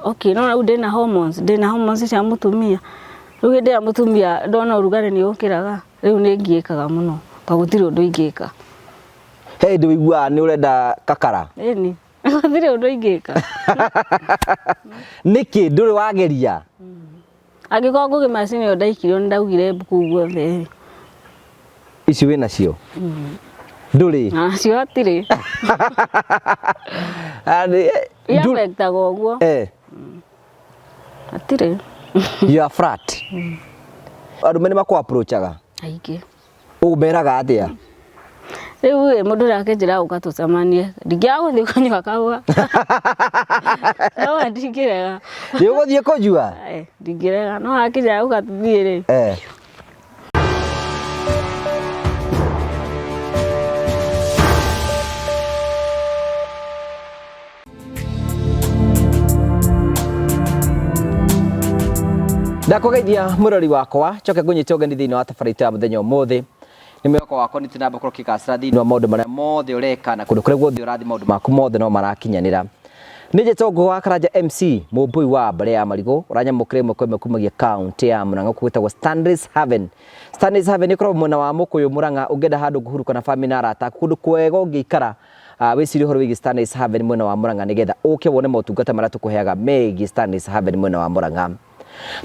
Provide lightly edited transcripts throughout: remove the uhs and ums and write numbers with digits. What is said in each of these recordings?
Okay, no rĩu ndĩna hormones, ndĩna hormones cia mũtumia. Rĩu hĩndĩ ĩrĩa mũtumia ndona ũrugarĩ nĩ ũkĩraga, rĩu nĩ ngiĩkaga mũno, tondũ gũtirĩ ũndũ ingĩka. He hĩndĩ ũiguaga nĩ ũrenda kakara? Ĩni, gũtirĩ ũndũ ingĩka. Nĩkĩ ndũrĩ wageria? Angĩkorwo ngũgĩ macini ĩyo ndaikirio nĩ ndaugire mbu kũu guothe. Ici wĩ nacio? Ndũrĩ? Nacio hatirĩ. Ah, Iafectaga ũguo. Hatirĩ. You are flat. Arũme nĩ makũ approachaga? Aingĩ. Ũmeraga atĩa? Rĩu ĩ mũndũ ũrakĩnjĩra ũka tũcemanie, ndingĩaga gũthiĩ kũnyua kahũa. No ndingĩrega. Nĩ ũgũthiĩ kũnyua? Ndingĩrega, no akĩnjĩra ũka tũthiĩ rĩ. Ndakũgeithia mũrori wakwa njoke ngũnyite ũgeni thĩinĩ wa tabarĩra itũ ya mũthenya ũmũthĩ. Nĩ mwĩhoko wakwa nĩ tũnamba gũkorwo ũkĩgacĩra thĩinĩ wa maũndũ marĩa mothe ũreka na kũndũ kũrĩa guothe ũrathiĩ maũndũ maku mothe no marakinyanĩra. Nĩ njĩtwo Ngũgĩ wa Karanja MC, mũmbũi wa mbarĩ ya marigũ, ũranyamũkĩra ĩmwe kwa ĩmwe kumagia kaũntĩ ya Murang'a gũkũ gwĩtagwo Stanley's Haven. Stanley's Haven ĩkoragwo mwena wa Mũkũyũ Murang'a, ũngĩenda handũ kũhurũka na bamĩrĩ na arata aku, kũndũ kwega ũngĩikara wĩcirie ũhoro wĩgiĩ Stanley's Haven mwena wa Murang'a nĩgetha ũke wone motungata marĩa tũkũheaga megiĩ Stanley's Haven mwena wa Murang'a.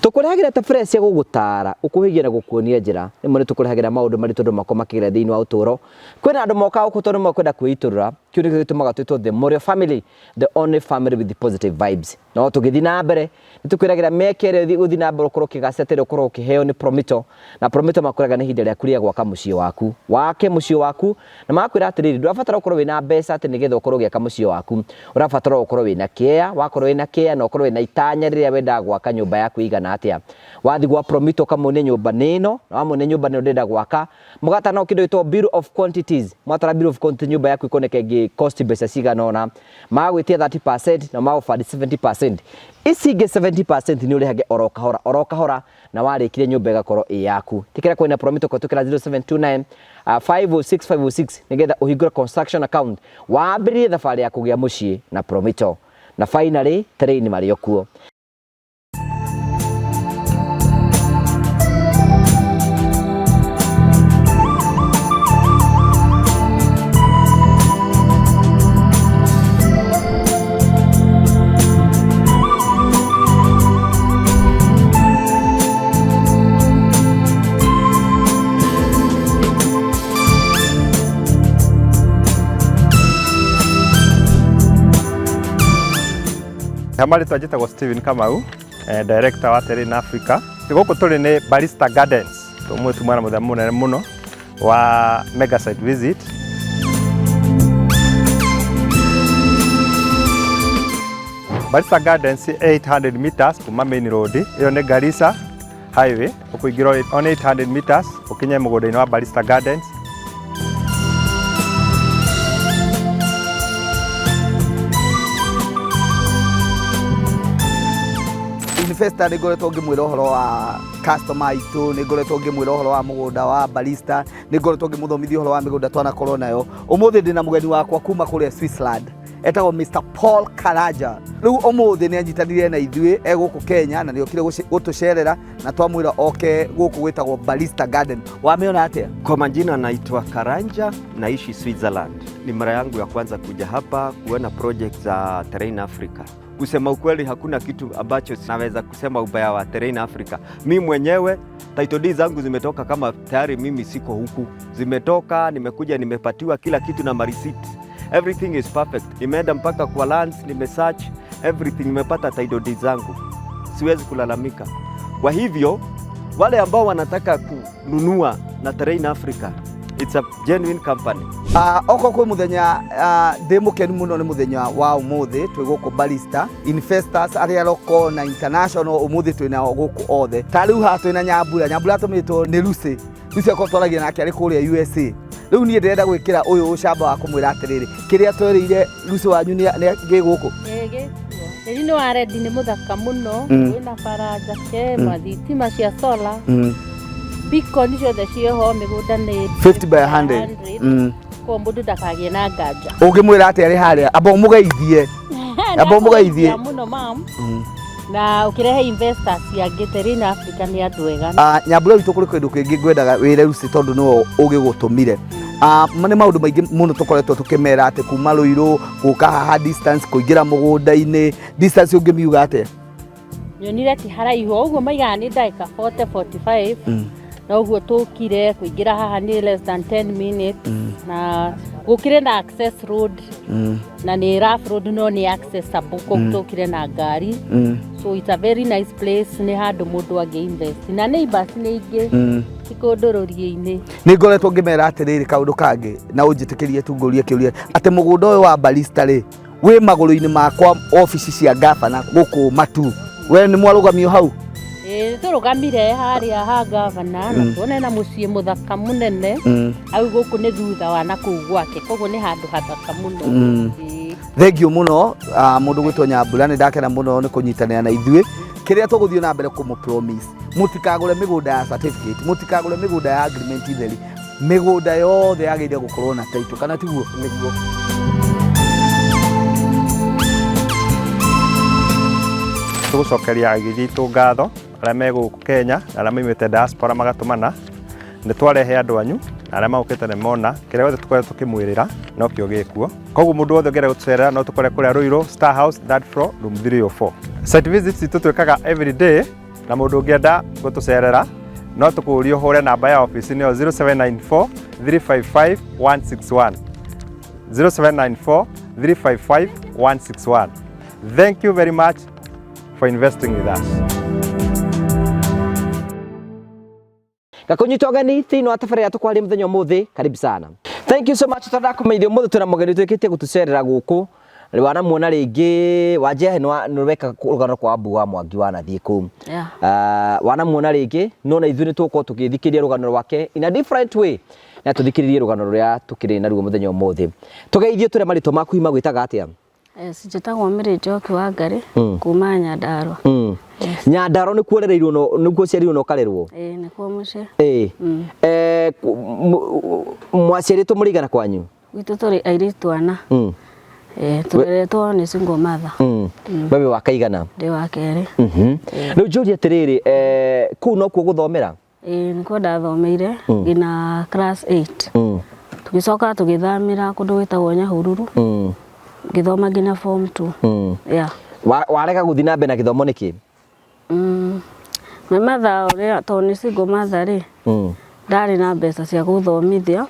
Tũkũrehagĩra tabarĩra cia gũgũtaara, gũkũhĩgia na gũkuonia njĩra. Rĩmwe nĩ tũkũrehagĩra maũndũ maritũ andũ makoragwo makĩgerera thĩinĩ wa ũtũũro. Kwĩna andũ mokaga gũkũ tondũ nĩmekwenda kwĩitũrũra. Kĩu nĩkĩo gĩtũmaga twĩtwo the Morio family, the only family with positive vibes. No tũgĩthiĩ na mbere, nĩ tũkwĩragĩra mĩeke ĩrĩa ũgũthiĩ na mbere ũkorwo ũkĩgacĩra ta ĩrĩa ũkoragwo ũkĩheo nĩ Promito. Na Promito makwĩraga nĩ ihinda rĩaku rĩa gwaka mũciĩ waku. Wake mũciĩ waku, na magakwĩra atĩrĩrĩ, ndũrabatara gũkorwo wĩna mbeca atĩ nĩgetha ũkorwo ũgĩaka mũciĩ waku. Ũrabatara o ũkorwo wĩna kĩea, wakorwo wĩna kĩea na ũkorwo wĩna itanya rĩrĩa wendaga gwaka nyũmba yaku ĩigana atĩa. Wathiĩ gwa Promito ũkamonia nyũmba nĩ ĩno, na wamonia nyũmba nĩ ĩno ndĩrenda gwaka, mũgatara nao kĩndũ gĩtagwo bill of quantities. Mwatara bill of quantities nyũmba yaku ĩkoneka ĩngĩ cost mbeca cigana ũna. Magagwĩtia 30% na magũbandi 70%. Ici ingĩ 70% nĩ ũrĩhage oro kahora oro kahora na warĩkirie nyũmba ĩgakorwo ĩ yaku. Ĩtĩkĩra kwaria na Promito kũhĩtũkĩra 0729 506 506 nĩgetha ũhingũre construction account wambĩrĩrie thabarĩ ya kũgĩa mũciĩ na Promito. Na finally train marĩ o kuo. Marĩtwa njĩtagwo Steven Kamau, director wa Terrain Africa. Gũkũ tũrĩ nĩ Barista Gardens, ũmũthĩ tuma na mũthenya mũnene mũno wa mega site visit. Barista Gardens 800 meters kuma main road, ĩyo nĩ Garissa Highway, ũkũingĩra on 800 meters ũkinye mũgũnda-inĩ wa Barista Gardens. Investor nĩ ngoretwo ngĩmwĩra ũhoro wa customer aitũ, nĩ ngoretwo ngĩmwĩra ũhoro wa mũgũnda wa Barista, nĩ ngoretwo ngĩmũthomithia ũhoro wa mĩgũnda twanakorwo nayo. Ũmũthĩ ndĩna mũgeni wakwa kuma kũrĩa Switzerland, etagwo Mr Paul Karanja. Rĩu ũmũthĩ nĩ anyitanire na ithuĩ e gũkũ Kenya na nĩ okire gũtũcerera na twamwĩra oke gũkũ gwĩtagwo Barista Garden. Wamĩona atĩa? Kwa majina naitwa Karanja, naishi Switzerland. Ni mara yangu ya kwanza kuja hapa kuona project za Terrain Africa. Kusema ukweli, hakuna kitu ambacho naweza kusema ubaya wa Terrain Africa. Mi mwenyewe title deeds zangu zimetoka kama tayari mimi siko huku, zimetoka, nimekuja, nimepatiwa kila kitu na mareceipt. Everything is perfect. Nimeenda mpaka kwa lands, nimesearch everything, nimepata title deeds zangu, siwezi kulalamika. Kwa hivyo wale ambao wanataka kununua na Terrain Africa, it's a genuine company. Oko kwĩ mũthenya ndĩ mũkenu mũno nĩ mũthenya wa ũmũthĩ twĩ gũkũ Barista investors arĩa local na international ũmũthĩ twĩ nao gũkũ othe. Ta rĩu haha twĩ na Nyambura, Nyambura atũmĩtwo nĩ Lucy. Lucy akorwo twaragia nake arĩ kũrĩa USA. Rĩu niĩ ndĩrenda gwĩkĩra ũyũ ũcamba wa kũmwĩra atĩrĩrĩ, kĩrĩa twerĩire Lucy wanyu nĩ gĩ gũkũ? Ĩĩ gĩkuo. Tĩri nĩ wa rendi nĩ mũthaka mũno, wĩna bara njake, mathitima cia solar, beacon ciothe ciĩho, mĩgũnda nĩ 50 by 100. Koguo mũndũ ndakagĩe na nganja. Ũngĩmwĩra atĩa arĩ harĩa? Amba ũmũgeithie. Amba mũgeithie. Mũno mam. Na ũkĩrehe investors angĩ Terrain Africa nĩ andũ ega. Ah, Nyambura witũ kũrĩ kĩndũ kĩngĩ ngwendaga wĩre Lucy tondũ nĩwe ũgĩgũtũmire. Ah, nĩ maũndũ maingĩ mũno tũkoretwo tũkĩmera atĩ kuma Rũirũ gũka haha distance kũingĩra mũgũnda-inĩ distance ũngĩmiuga atĩa? Nyonire ti haraihu o ũguo maigaga nĩ ndagĩka 40 45 na ũguo tũkire kũingĩra haha nĩ less than 10 minutes na gũkĩrĩ na access road na nĩ rough road no nĩ accessible koguo tũkire na ngari, so it's a very nice place, nĩ handũ mũndũ angĩ invest na neighbors nĩ aingĩ, ti kũndũ rũriĩ-inĩ. Nĩ ngoretwo ngĩmera atĩrĩrĩ kaũndũ kangĩ na ũnjĩtĩkĩrie tu ngũrie kĩũria atĩ mũgũnda ũyũ wa barista rĩ wĩ magũrũ-inĩ makwa obici cia gavana gũkũ Matu, we nĩ mwarũgamio hau? Ĩĩ, tũrũgamire harĩa ha gavana na tuone na mũciĩ mũthaka mũnene hau gũkũ nĩ thutha wa na kũu gwake, koguo nĩ handũ hathaka mũno. Ĩĩ. Thengiũ mũno mũndũ gwĩtwo Nyambura, nĩ ndakena mũno nĩ kũnyitanĩra na ithuĩ. Kĩrĩa tũgũthiĩ na mbere kũmũ promise, mũtikagũre mĩgũnda ya certificate, mũtikagũre mĩgũnda ya agreement theri, mĩgũnda yothe yagĩrĩire gũkorwo na title, kana tiguo? Nĩguo. Tũgũcokeria agĩthi itũ ngatho arĩa me gũkũ Kenya na arĩa maumĩte diaspora magatũmana nĩ twarehe andũ anyu na arĩa magũkĩte nĩ mona kĩrĩa gĩothe tũkoretwo tũkĩmwĩrĩra nokĩo gĩkuo. Koguo mũndũ wothe ũngĩenda gũtũcerera no tũkore kũrĩa Ruiru Star House, third floor, room 304. Site visits itũ twĩkaga every day na mũndũ ũngĩenda gũtũcerera no tũkũrie ũhũre namba ya ofici nĩyo 0794 355 161, 0794 355 161. Thank you very much for investing with us. Gakunyita ũgeni thĩinĩ wa tabarĩra tũkwaria mũthenya ũmũthĩ, karibu sana. Thank you so much. Tũrakũmenyithia ũmũthĩ twĩna mũgeni twĩkĩtie gũtũcerera gũkũ wanamuona rĩngĩ wanjia nĩ weka rũgano kwa Abu wa Mwangi wanathiĩ kũu. Wanamuona rĩngĩ no na ithuĩ nĩ tũgũkorwo tũgĩthikĩrĩria rũgano rwake in a different way na tũthikĩrĩrie rũgano rũrĩa tũkĩrĩ naruo mũthenya ũmũthĩ. Tũgeithio tũrĩa marĩtwa maku magwĩtaga atĩa? Yes, njĩtagwo Mary Njoki wa Ngarĩ kuma Nyandarua. Nyandarua nĩkuo ũrereirwo nĩkuo ũciarirwo na ũkarerwo? Ĩĩ, nĩkuo mũciĩ. Ĩĩ. Mwaciarĩtwo mũrĩ aigana kwanyu? Gwitũ tũrĩ airĩtu ana. Ĩĩ, tũreretwo nĩ single mother. Wewe wa kaigana? Ndĩ wa kerĩ. Rĩu njũrie atĩrĩrĩ, kũu nokuo gũthomera? Ĩĩ, nĩkuo ndathomeire nginya class 8. Tũgĩcoka tũgĩthamĩra kũndũ gwĩtagwo Nyahururu. Ngĩthoma nginya form 2. Yeah. Warega gũthiĩ na mbere na gĩthomo nĩkĩ? My mother ũrĩa tondũ nĩ single mother rĩ, ndarĩ na mbeca cia gũthomithia.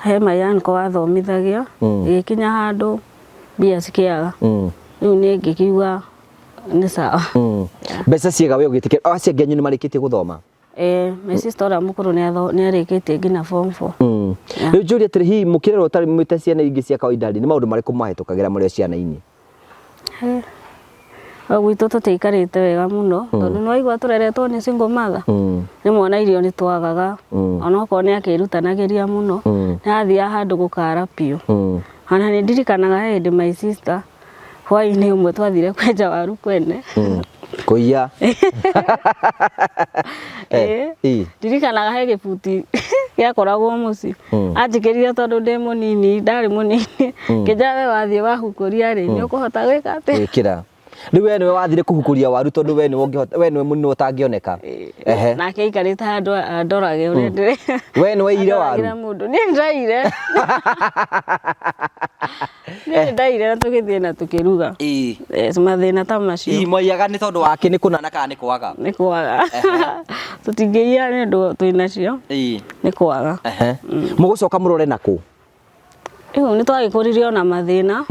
He my uncle wathomithagia, ĩgĩkinya handũ mbia cikĩaga. Rĩu niĩ ngĩkiuga nĩ sawa. Mbeca ciega we ũgĩtĩkĩra acio angĩ anyu nĩ marĩkĩtie gũthoma? Ĩĩ, my sister ũrĩa mũkũrũ nĩ arĩkĩtie nginya form 4. Rĩu njũrie atĩrĩ, hihi mũkĩrerwo ũtarĩ mwĩ ciana ingĩ cia kawaida rĩ, nĩ maũndũ marĩkũ mwahĩtũkagĩra mũrĩ o ciana-inĩ? Gwitũ tũtiaikarĩte wega mũno tondũ nĩ waigua tũreretwo nĩ single mother. Rĩmwe ona irio nĩ twagaga onokorwo nĩ akĩrutanagĩria mũno nĩ athiaga handũ gũkara biũ. Ona nĩ ndirikanaga he hĩndĩ my sister hwaĩ-inĩ ũmwe twathire kwenja waru kwene. Kũiya. Ĩĩ. Ndirikanaga he gĩbuti gĩakoragwo mũciĩ. Anjĩkĩrire tondũ ndĩ mũnini, ndarĩ mũnini. Ngĩnjĩra we wathiĩ wahukũria rĩ, nĩ ũkũhota gwĩka atĩa? Gwĩkĩra. Rĩu we nĩwe wathire kũhukũria waru tondũ we nĩwe ũngĩhota, we nĩwe mũnini ũtangĩoneka. Nake aikarĩte handũ andorage ũrĩa ndĩrĩ. We nĩwe waiyire waru? Andoragĩra mũndũ. Niĩ nĩndaiyire. Niĩ nĩndaiyire na tũgĩthiĩ na tũkĩruga. Yes, mathĩna ta macio. Hihi mwaiyaga nĩ tondũ wake nĩ kũnana kana nĩ kwaga? Nĩ kwaga. Tũtingĩiya nĩ ũndũ twĩnacio. Nĩ kwaga. Mũgũcoka mũrore nakũ? Rĩu nĩ twagĩkũrire ona mathĩna.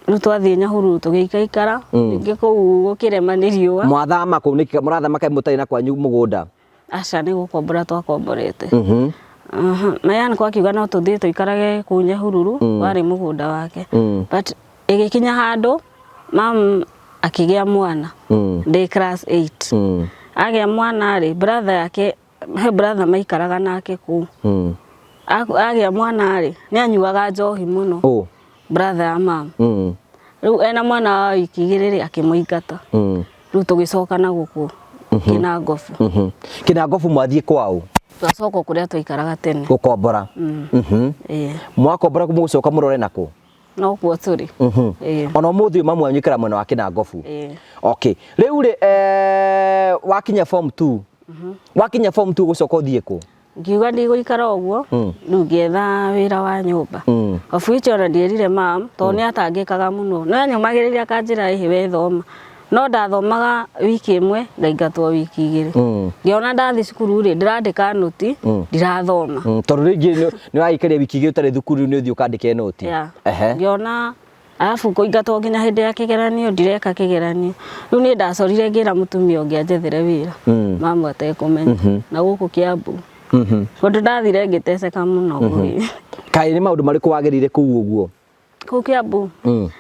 Rĩu twathiĩ Nyahururu tũgĩikaikara. Ningĩ kũu gũkĩrema nĩ riũa. Mwathama kũu nĩkĩ mũrathama kaĩ mũtarĩ na kwanyu mũgũnda? Aca, nĩ gũkombora twakomborete. Maya nĩkwo akiuga no tũthiĩ tũikarage kũu Nyahururu, warĩ mũgũnda wake. But ĩgĩkinya handũ mam akĩgĩa mwana. Ndĩ class 8. Agĩa mwana rĩ, brother yake, he brother maikaraga nake kũu. Agĩa mwana rĩ, nĩ anyuaga njohi mũno. Brother ya mam. Rĩu ena mwana wa wiki igĩrĩ rĩ, akĩmũingata. Rĩu tũgĩcoka na gũkũ Kĩnangobu. Kĩnangobu mwathiĩ kwao? Twacoka kũrĩa twaikaraga tene. Gũkombora. Mwakombora mũgũcoka mũrore nakũ? Nokuo tũrĩ. Ĩĩ. Ona ũmũthĩ ũyũ mamu wanyu aikaraga mwena wa Kĩnangobu. Ĩĩ. Okay. Rĩu rĩ wakinya form 2. Wakinya form 2 ũgũcoka ũthiĩ kũ? Ngiuga ndigũikara ũguo, rĩu ngĩetha wĩra wa nyũmba. Of which ona ndierire mam, tondũ nĩ atangĩkaga mũno. No anyũmagĩrĩria akanjĩra ĩhĩ we thoma. No ndathomaga wiki ĩmwe, ngaingatwo wiki igĩrĩ. Ngĩona ndathiĩ cukuru rĩ, ndĩrandĩka nũti, ndirathoma. Tondũ rĩngĩ nĩ wagĩikaria wiki igĩrĩ ũtarĩ thukuru rĩu nĩ ũthiĩ ũkandĩke nũti. Yeah. Ehe. Ngĩona arabu kũingatwo nginya hĩndĩ ya kĩgeranio ndireka kĩgeranio. Rĩu niĩ ndacorire ngĩra mũtumia ũngĩ anjethere wĩra. Mamu atekũmenya. Na gũkũ Kiambu. Kũndũ ndathire ngĩteceka mũno ngũĩ. Kaĩ nĩ maũndũ marĩkũ wagereire kũu ũguo? Kũu Kiambu.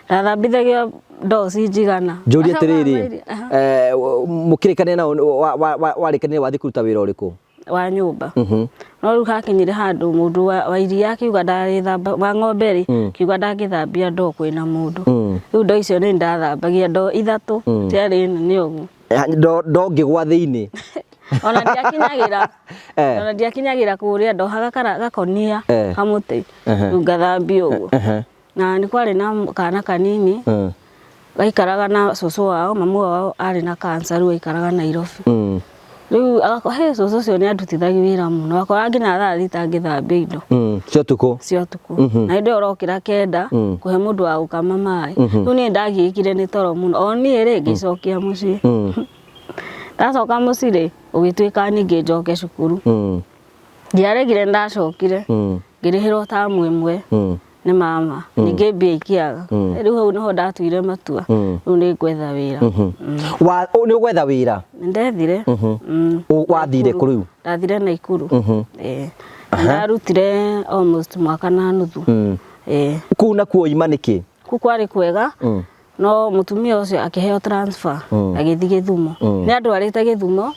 Ndathambithagia ndoo ci njigana. Njũrie Acio atĩrĩrĩ, Aha. mũkĩrĩkanĩra nao warĩkanĩire wathiĩ kũruta wĩra ũrĩkũ? Wa nyũmba. No rĩu hakinyire handũ mũndũ wa iria akiuga ndarĩthamba, wa ng'ombe rĩ, akiuga ndangĩthambia ndoo kwĩna mũndũ. Rĩu ndoo icio nĩ ndathambagia ndoo ithatũ ciarĩ nene ũguo. Ndoo ngĩgwa thĩinĩ. Ona ndiakinyagĩra. Ona ndiakinyagĩra kũrĩa ndohaga gakonia kamũtĩ. Rĩu ngathambia ũguo. Na nĩ kwarĩ na kana kanini gaikaraga na cũcũ wao, mamu wao arĩ na cancer rĩu aikaraga Nairobi. Rĩu agakorwo he cũcũ ũcio nĩ andutithagia wĩra mũno, akora nginya thaa thita ngĩthambia indo. Cia ũtukũ. Cia ũtukũ. Na hĩndĩ ĩyo ũrokĩra kenda kũhe mũndũ wa gũkama maĩ. Rĩu niĩ ndagiĩkire nĩ toro mũno. O niĩ rĩ ngĩcokia mũciĩ. Ndacoka mũciĩ rĩ, ũgĩtuĩka ningĩ njoke cukuru. Ndiaregire ndacokire. Ngĩrĩhĩrwo tamu ĩmwe. Nĩ mama. Ningĩ mbia ikĩaga. Rĩu hau nĩho ndatuire matua. Rĩu nĩ ngwetha wĩra. Nĩ ũgwetha wĩra? Nĩ ndethire. Wathire kũ rĩu? Ndathire Naikuru. Ĩĩ. Na ndarutire almost mwaka na nuthu. Ĩĩ. Kũu nakuo ima nĩkĩ? Kũu kwarĩ kwega. No mũtumia ũcio akĩheo transfer agĩthiĩ Gĩthumo. Nĩ andwarĩte Gĩthumo.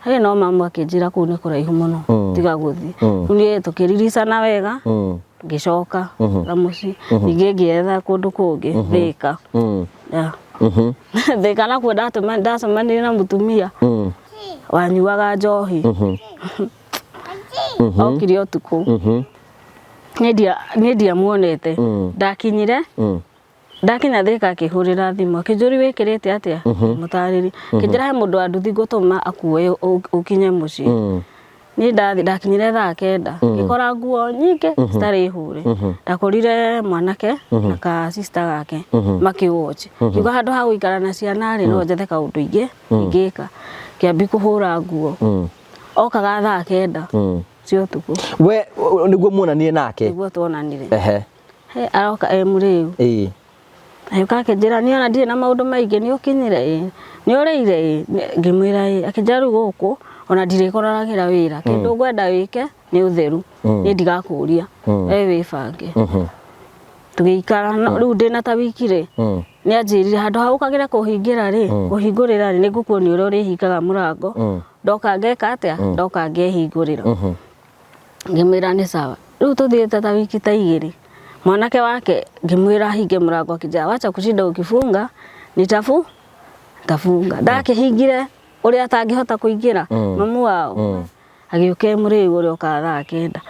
Hĩ no mamu akĩnjĩra kũu nĩ kũraihu mũno tiga gũthiĩ. Rĩu niĩ tũkĩriricana wega ngĩcoka na mũciĩ. Ningĩ ngĩetha kũndũ kũngĩ Thĩka. Yeah. Thĩka nakuo ndacemanirie na mũtumia wanyuaga njohi. Okire ũtukũ. Niĩ ndiamuonete. Ndakinyire ndakinya Thĩka akĩhũrĩra thimũ akĩnjũria wĩkĩrĩte atĩa, mũtarĩri akĩnjĩra he mũndũ wa nduthi ngũtũma akuoe ũkinye mũciĩ. Niĩ ndakinyire thaa kenda ngĩkora nguo nyingĩ citarĩ hũre. Ndakorire mwanake na ka sister gake makĩwatch. Ngiuga handũ ha gũikara na ciana rĩ no njethe kaũndũ ingĩka. Ngĩambia kũhũra nguo. Okaga thaa kenda cia ũtukũ. We nĩguo muonanire nake? Nĩguo tuonanire. He aroka e mũrĩu. Agĩũka akĩnjĩra niĩ ona ndirĩ na maũndũ maingĩ nĩ ũkinyire ĩĩ, nĩ ũrĩire ĩĩ, ngĩmwĩra ĩĩ, akĩnjĩra rĩu gũkũ ona ndirĩkũroragĩra wĩra, kĩndũ ngwenda wĩke nĩ ũtheru, niĩ ndigakũria, we wĩbange. Tũgĩikara, rĩu ndĩna ta wiki rĩ, nĩ anjĩrire handũ ha ũkagĩre kũhingĩra rĩ, kũhingũrĩra rĩ, nĩ ngũkuonia ũrĩa ũrĩhingaga mũrango, ndoka ngeka atĩa, ndoka ngehingũrĩra. Ngĩmwĩra nĩ sawa. Rĩu tũthiĩte ta wiki ta igĩrĩ, mwanake wake ngĩmwĩra ahinge mũrango akĩnjĩra wacha kushinda ukifunga nitafunga. Ndakĩhingire ũrĩa atangĩhota kũingĩra mamu wao agĩũka e mũrĩu ũrĩa okaga thaa kenda.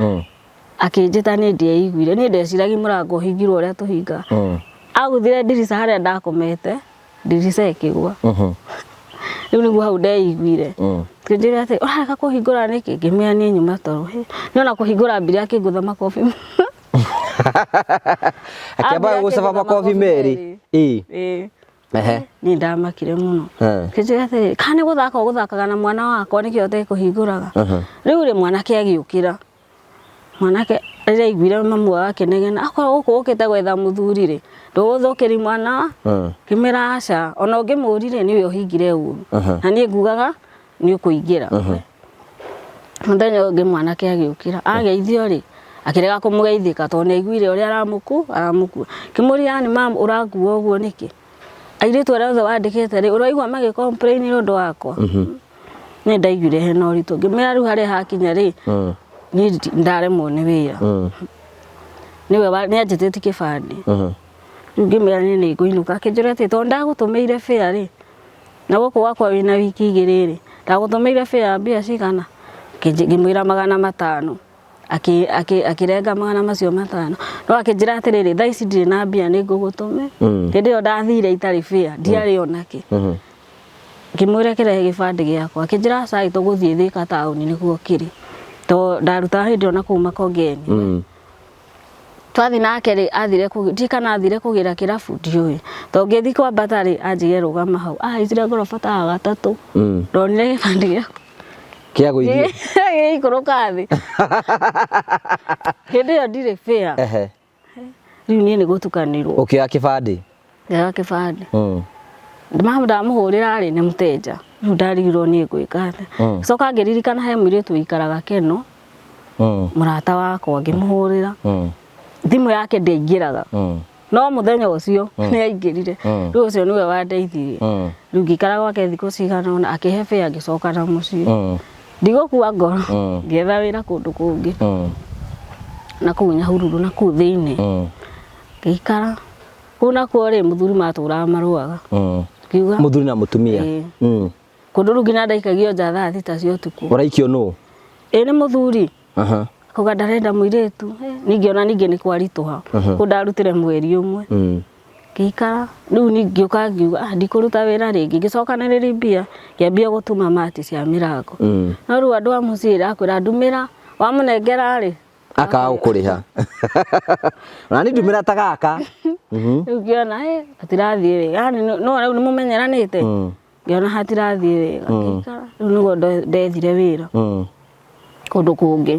Akĩnjĩta niĩ ndieiguire, niĩ ndeciragia mũrango ũhingirwo ũrĩa tũhingaga. Aguthire ndirica harĩa ndakomete, ndirica ĩkĩgwa. Rĩu nĩguo hau ndeiguire. Akĩnjĩra atĩ ũrarega kũhingũra nĩkĩ? Ngĩmwĩra niĩ nyuma toro. Nĩ ona kũhingũra ambire akĩngũtha makobi. Akĩamba gũcaba makobi merĩ. Ĩĩ. Ĩĩ. Niĩ ndamakire mũno. Akĩnjĩra atĩrĩrĩ, kana nĩ gũthaka ũgũthakaga na mwana wakwa nĩkĩo ũtekũhingũraga. Rĩu rĩ mwanake agĩũkĩra. Mwanake rĩrĩa aiguire mamu wao akĩnegena, akorwo gũkũ ũkĩte gwetha mũthuri rĩ, ndũgũthũkĩri mwana? Ngĩmwĩra aca, ona ũngĩmũri rĩ, nĩwe ũhingire ũru. Na niĩ ngugaga nĩ ũkũingĩra. Mũthenya ũyũ ũngĩ mwanake agĩũkĩra, ageithio rĩ, akĩrega kũmũgeithĩka tondũ nĩ aiguire ũrĩa aramũkua. Ngĩmũria yani mamu ũrankua ũguo nĩkĩ? Airĩtu arĩa othe wandĩkĩte rĩ, ũraigua magĩ complain nĩ ũndũ wakwa? Niĩ ndaiguire hena ũritũ, ngĩmwĩra rĩu harĩa hakinya rĩ, niĩ ndaremwo nĩ wĩra. Nĩwe nĩ anjĩtĩtie kĩbandĩ. Rĩu ngĩmwĩra niĩ nĩ ngũinũka, akĩnjĩra atĩ tondũ ndagũtũmĩire fare rĩ, na gũkũ gwakwa wĩna wiki igĩrĩ rĩ, ndagũtũmĩire fare ya mbia cigana? Ngĩmwĩra 500. Akĩrenga 500. No akĩnjĩra atĩrĩrĩ, thaa ici ndirĩ na mbia, nĩ ngũgũtũme. Hĩndĩ ĩyo ndathire itarĩ fare, ndiarĩ onakĩ. Ngĩmwĩra kĩrehe gĩbandĩ gĩakwa, akĩnjĩra aca tũgũthiĩ Thika taũni nĩguo kĩrĩ, to ndarutaga hĩndĩ ĩyo na kũu Makongeni. Twathiĩ nake rĩ, athire kũgĩ ndiũĩ kana athire kũgĩra kĩrabu, ndiũĩ, to ngĩthiĩ kwambata rĩ, anjĩrire rũgama hau, ahaicire ngoroba ta ya gatatũ, ndonire gĩbandĩ gĩakwa Kĩagũithio. Gĩgĩikũrũka thĩ. Hĩndĩ ĩyo ndirĩ fare. Rĩu niĩ nĩ gũtukanĩrwo. Ũkĩoya kĩbandĩ? Ngĩoya kĩbandĩ. Ndamũhũrĩra rĩ, nĩ mũteja, rĩu ndarigirwo niĩ ngwĩka atĩa. Coka ngĩririkana he mũirĩtu ũikaraga Keno, mũrata wakwa, ngĩmũhũrĩra. Thimũ yake ndĩaingĩraga. No mũthenya ũcio nĩ aingĩrire. Rĩu ũcio nĩwe wandeithirie. Rĩu ngĩikara gwake thikũ cigana ũna, akĩhe fare ngĩcoka na mũciĩ. Ndigũkua ngoro, ngĩetha wĩra kũndũ kũngĩ. Na kũu Nyahururu na kũu thĩinĩ. Ngĩikara. Kũu nakuo rĩ, mũthuri matũraga marũaga. Ngiuga Mũthuri na mũtumia? Ĩĩ. Kũndũ rĩu nginya ndaikagio nja thaa 6 cia ũtukũ. Ũraikio nũ? Ĩĩ nĩ mũthuri. Akauga ndarenda mũirĩtu. Ningĩ ona ningĩ nĩ kwaritũha. Kũu ndarutire mweri ũmwe. Ngĩikara, rĩu niĩ ngĩũka ngiuga ndikũruta wĩra rĩngĩ, ngĩcokanĩrĩria mbia, ngĩambia gũtuma mati cia mĩrango. No rĩu andũ a mũciĩ ĩrakwĩra ndumĩra, wamũnengera rĩ, Akaga gũkũrĩha. Ona niĩ ndumĩra ta gaka. Rĩu ngĩona hatirathiĩ wega. Yani no rĩu nĩ mũmenyeranĩte. Ngĩona hatirathiĩ wega. Ngĩikara, rĩu nĩguo ndethire wĩra. Kũndũ kũngĩ.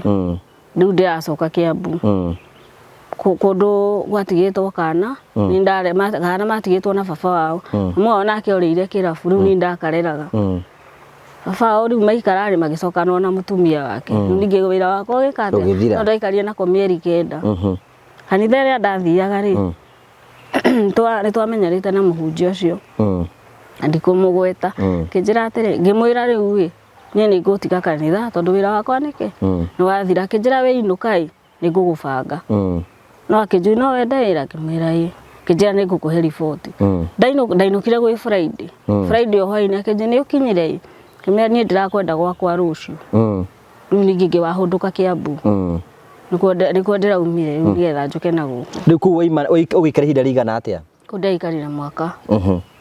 Rĩu ndĩracoka Kiambu. Kũndũ gwatigĩtwo kana, nĩ ndare kana matigĩtwo na baba wao. Ũmwe wao nake orĩire kĩrabu, rĩu niĩ ndakareraga. Baba wao rĩu maikara rĩ, magĩcokanwo na mũtumia wake. Rĩu ningĩ wĩra wakwa ũgĩka atĩa? Ũgĩthira. No ndaikarire nako mĩeri 9. Kanitha ĩrĩa ndathiaga rĩ, nĩ twamenyerete na mũhunjia ũcio. Na ndikũmũgweta. Akĩnjĩra atĩrĩ, ngĩmwĩra rĩu ĩ, niĩ nĩ ngũtiga kanitha tondũ wĩra wakwa nĩkĩ? Nĩ wathira. Akĩnjĩra wĩ inũka ĩ, nĩ ngũgũbanga. No akĩnjũria no wende wĩra? Ngĩmwĩra ĩ. Akĩnjĩra nĩ ngũkũhe riboti. Ndainũkire gwĩ Friday. Friday o hwainĩ akĩnjĩra nĩ ũkinyire ĩ? Ngĩmwĩra niĩ ndĩrakwenda gwakwa rũciũ. Rĩu ningĩ ngĩwahũndũka Kiambu. Nĩkuo ndĩraumire rĩu nĩgetha njũke na gũkũ. Rĩu kũu waima ũgĩikara ihinda rĩigana atĩa? Kũu ndaikarire mwaka.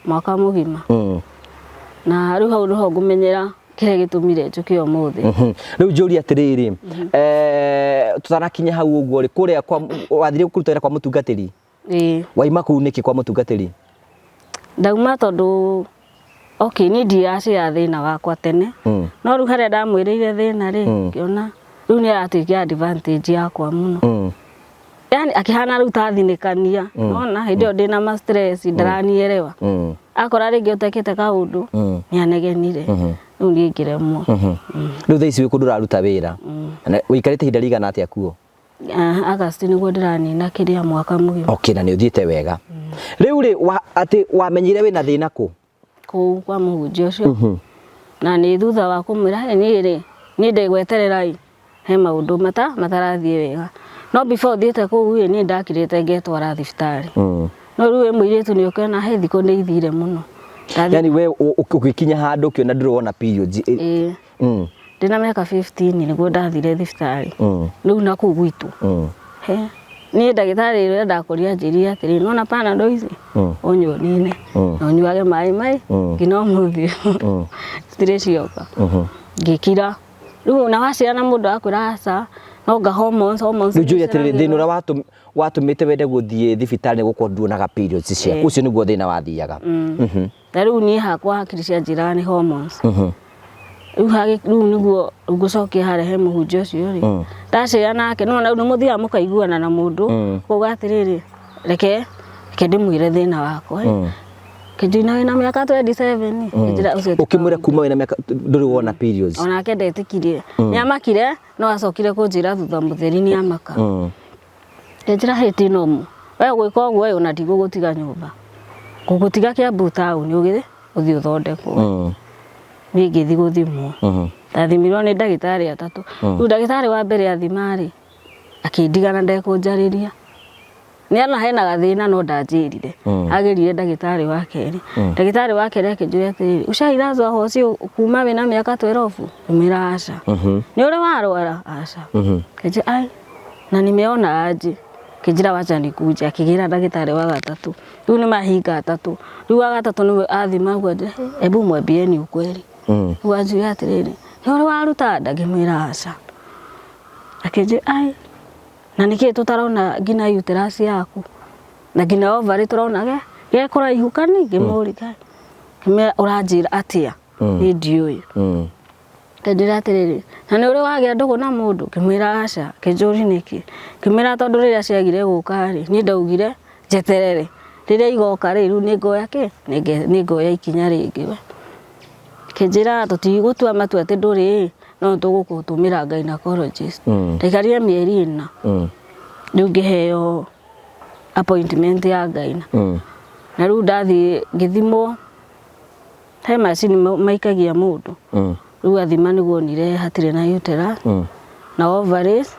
Mwaka mũgima. Na rĩu hau nĩho ngũmenyera kĩrĩa gĩtũmire njũke ũmũthĩ. Rĩu njũrie atĩrĩrĩ, tũtanakinya hau ũguo rĩ, kũrĩa kwa wathire kũruta wĩra kwa mũtungatĩri? Ĩĩ. Waima kũu nĩkĩ kwa mũtungatĩri? Ndauma tondũ okay, niĩ ndiracĩa thĩna wakwa tene. No rĩu harĩa ndamwĩrĩire thĩna rĩ, ngĩona rĩu nĩ aratake advantage yakwa mũno. Yani akĩhana rĩu ta thinĩkania. Nona hĩndĩ ĩyo ndĩna ma stress, ndaranielewa. Akora rĩngĩ ũtekĩte kaũndũ, nĩ anegenire. Rĩu niĩ ngĩremwo. Rĩu thaa ici wĩ kũndũ ũraruta wĩra. Na ũikarĩte ihinda rĩigana atĩa kuo? August nĩguo ndĩranina kĩrĩa mwaka mũgima. Okay, na nĩ ũthiĩte wega. Rĩu rĩ, atĩ wamenyire wĩna thĩna kũ? Kũu kwa mũhunjia ũcio. Na nĩ thutha wa kũmwĩra, niĩ rĩ, niĩ ndĩgweterera ĩ, he maũndũ matarathiĩ wega. No before thiĩte kũu ĩ, niĩ ndakirĩte ngetwara thibitarĩ. No rĩu wĩ mũirĩtu nĩ ũkĩona he thikũ nĩ ithire mũno. Yani we ũgĩkinya handũ ũkĩona ndũrĩ wona periods. Ĩĩ. Ndĩna mĩaka 15 nĩguo ndathire thibitarĩ. Rĩu na kũu gwitũ. He. Niĩ ndagĩtarĩ ũrĩa ndakũria anjĩrire atĩrĩ, nĩwona Panadol ici? Ũnyue ũnine. Na ũnyuage maĩ mai nginya ũmũthĩ. Citirĩ cioka. Ngĩkira. Rĩu ona waciara na mũndũ akwĩra aca, no nga hormones, hormones. Rĩu njũrie atĩrĩrĩ, thĩna ũrĩa watũmĩte wende gũthiĩ thibitarĩ nĩ gũkorwo nduonaga periods ciaku. Ũcio nĩguo thĩna wathiaga. Na rĩu niĩ hakwa hakiri cianjĩraga nĩ hormones. Rĩu rĩu nĩguo ngũcokia harĩa he mũhunjia ũcio rĩ. Ndacera nake, nĩwona rĩu nĩ mũthiaga mũkaiguana na mũndũ, ũkauga atĩrĩrĩ, reke ndĩmwĩre thĩna wakwa. Kĩnjũria wĩna mĩaka 27. Kĩnjĩra ũcio ti Ũkĩmwĩra kawaida. kuma wĩna mĩaka ndũrĩ wona periods. Onake ndetĩkirie. Nĩamakire, no acokire kũnjĩra thutha mũtheri nĩamaka. Kĩnjĩra hĩ ti normal. We gwĩka ũguo ĩ, ona ndigũgũtiga nyũmba. Ngũgũtiga Kiambu taũni ũgĩthiĩ ũthiĩ ũthondekwo. Niĩ ngĩthiĩ gũthimwo. Ndathimirwo nĩ ndagĩtarĩ atatũ. Rĩu ndagĩtarĩ wa mbere athima rĩ, akĩndigana ndekũnjarĩria. Nĩona hena gathĩna no ndanjĩrire. Agĩrire ndagĩtarĩ wa kerĩ. Ndagĩtarĩ wa kerĩ akĩnjũria atĩrĩrĩ, ũcairazwa hoci kuma wĩna mĩaka 12? Ngĩmwĩra aca. Nĩ ũrĩ warwara? Aca. Akĩnjĩra ai, na nimeona aje. Akĩnjĩra wacha nikuje, akĩgĩra ndagĩtarĩ wa gatatũ. Rĩu nĩ mahinga atatũ. Rĩu wa gatatũ nĩwe athima ũguo anjĩra, hebu mwambieni ukweli. Rĩu anjĩra atĩrĩrĩ, nĩ ũrĩ waruta nda? Ngĩmwĩra aca. Akĩnjĩra ai, na nĩkĩĩ tũtarona nginya uterus yaku na nginya ovary tũrona ge ge kũraihu kani? Ngĩmũria, ngĩmwĩra ũranjĩra atĩa? Niĩ ndiũĩ. Akĩnjĩra atĩrĩrĩ, na nĩ ũrĩ wagĩa ndũgũ na mũndũ? Ngĩmwĩra aca. Akĩnjũria nĩkĩ? Ngĩmwĩra tondũ rĩrĩa ciagire gũka rĩ, niĩ ndaugire njeterere. Rĩrĩa igoka rĩ, rĩu nĩngoya kĩ? Nĩngoya ikinya rĩngĩ we. Akĩnjĩra tũtigũtua matua atĩ ndũrĩ ĩ, no tũgũgũtũmĩra gynecologist. Ndaikarire mĩeri 4. Rĩu ngĩheo appointment ya gyna. Na rĩu ndathiĩ ngĩthimwo, he macini maikagia mũndũ. Rĩu athima nĩguo onire hatirĩ na uterus na ovaries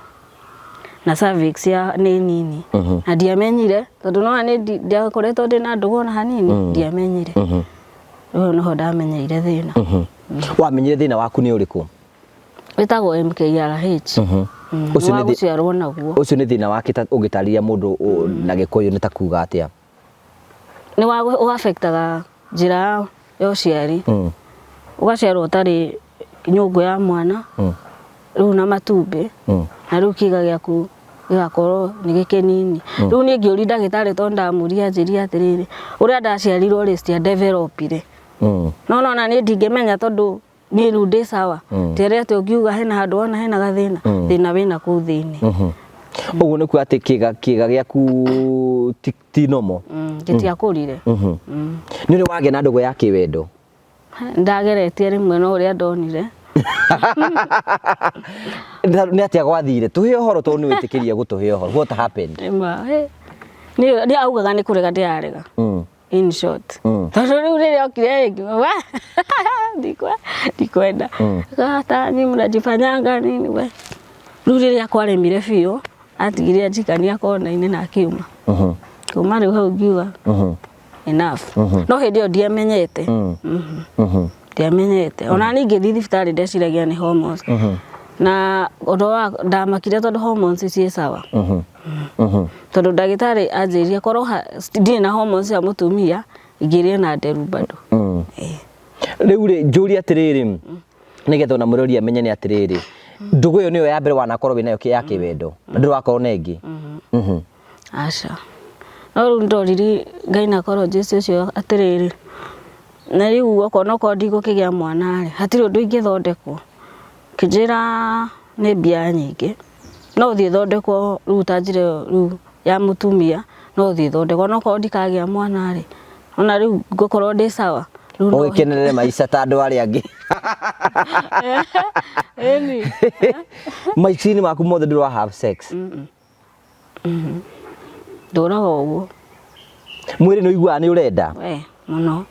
na cervix ya nĩ nini. Na ndiamenyire tondũ no nĩ ndiakoretwo ndĩna ndũgũ ona hanini, ndiamenyire. Rĩu nĩho ndamenyeire thĩna. Wamenyire thĩna waku nĩ ũrĩkũ? Wĩtagwo MKRH. Ũcio Wa nĩ gũciarwo naguo. Ũcio nĩ thĩna wake ũngĩtarĩria mũndũ na Gĩkũyũ nĩ ta kuga atĩa? Nĩ wa ũaffectaga njĩra ya ũciari. Ũgaciarwo ũtarĩ nyũngũ ya mwana, rĩu na matumbĩ, na rĩu kĩga gĩaku gĩgakorwo nĩ gĩkĩnini. Rĩu niĩ ngĩũria ndagĩtarĩ tondũ ndamũria anjĩrire atĩrĩrĩ, ũrĩa ndaciarirwo rĩ citia developire. No nona niĩ ndingĩmenya tondũ niĩ rĩu ndĩ sawa. Ti arĩa atĩ ũngiuga hena handũ wona hena gathĩna, thĩna wĩna kũu thĩinĩ. Ũguo nĩ kuga atĩ kĩga gĩaku ti normal. Gĩtiakũrire. Nĩ ũrĩ wagĩa na ndũgũ ya kĩwendo? Ndageretie rĩmwe no ũrĩa ndonire. Nĩ atĩa gwathire? Tũhe ũhoro tondũ nĩ wĩtĩkĩrie gũtũhe ũhoro. What happened? Nĩ augaga nĩ kũrega ndĩrarega. In short. Tondũ rĩu rĩrĩa okire rĩngĩ, wa ndikwenda. Hata nyinyi mnajifanyanga nini we. Rĩu rĩrĩa kwaremire biũ, atigire anjikania kona-inĩ na akiuma. Kuma rĩu hau ngiuga enough. No hĩndĩ ĩyo ndiamenyete. Ndiamenyete. Ona niĩ ngĩthiĩ thibitarĩ ndeciragia nĩ hormones. Na ũndũ wa ndamakire tondũ hormones ciĩ sawa. Tondũ ndagĩtarĩ anjĩrire korwo ndirĩ na hormones cia mũtumia, ingĩrĩ na nderu bado. Rĩu rĩ, njũrie atĩrĩrĩ, nĩgetha ona mũrori amenye nĩ atĩrĩrĩ, ndũgũ ĩyo nĩyo ya mbere wanakorwo wĩnayo ya kĩwendo, na ndũrĩ wakorwo na ĩngĩ? Aca. No rĩu ndoririe gynecologist ũcio atĩrĩrĩ, na rĩu okorwo no korwo ndigũkĩgĩa mwana rĩ, hatirĩ ũndũ ingĩthondekwo? Akĩnjĩra nĩ mbia nyingĩ, no ũthiĩ thondekwo rĩu ta njĩra ĩyo rĩu ya mũtumia, no ũthiĩ thondekwo, no korwo ndikagĩa mwana rĩ, ona rĩu ngũkorwo ndĩ sawa. Rĩu no Ũgĩkenerere maica ta andũ arĩa angĩ. Ĩni. Maica-inĩ maku mothe ndũrĩ wa have sex? Ndũraga ũguo. Mwĩrĩ nĩ ũiguaga nĩ ũrenda? We, mũno.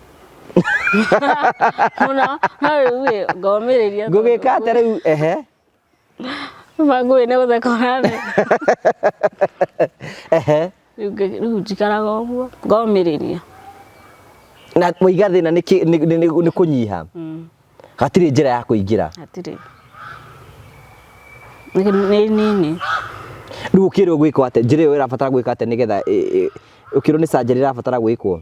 Mũno, no rĩu ĩ, ngomĩrĩria tondũ Ngũgĩka atĩa rĩu? Ehe. Mangũĩ nĩ gũtheka ũratheka. Ehe. Rĩu njikaraga ũguo, ngomĩrĩria. Na waiga thĩna nĩ kũnyiha? Hatirĩ njĩra ya kũingĩra? Hatirĩ. Nĩ nini. Rĩu ũkĩrwo gwĩkwo atĩa? Njĩra ĩyo ĩrabatara gwĩka atĩa nĩgetha ũkĩrwo nĩ surgery ĩrabatara gwĩkwo?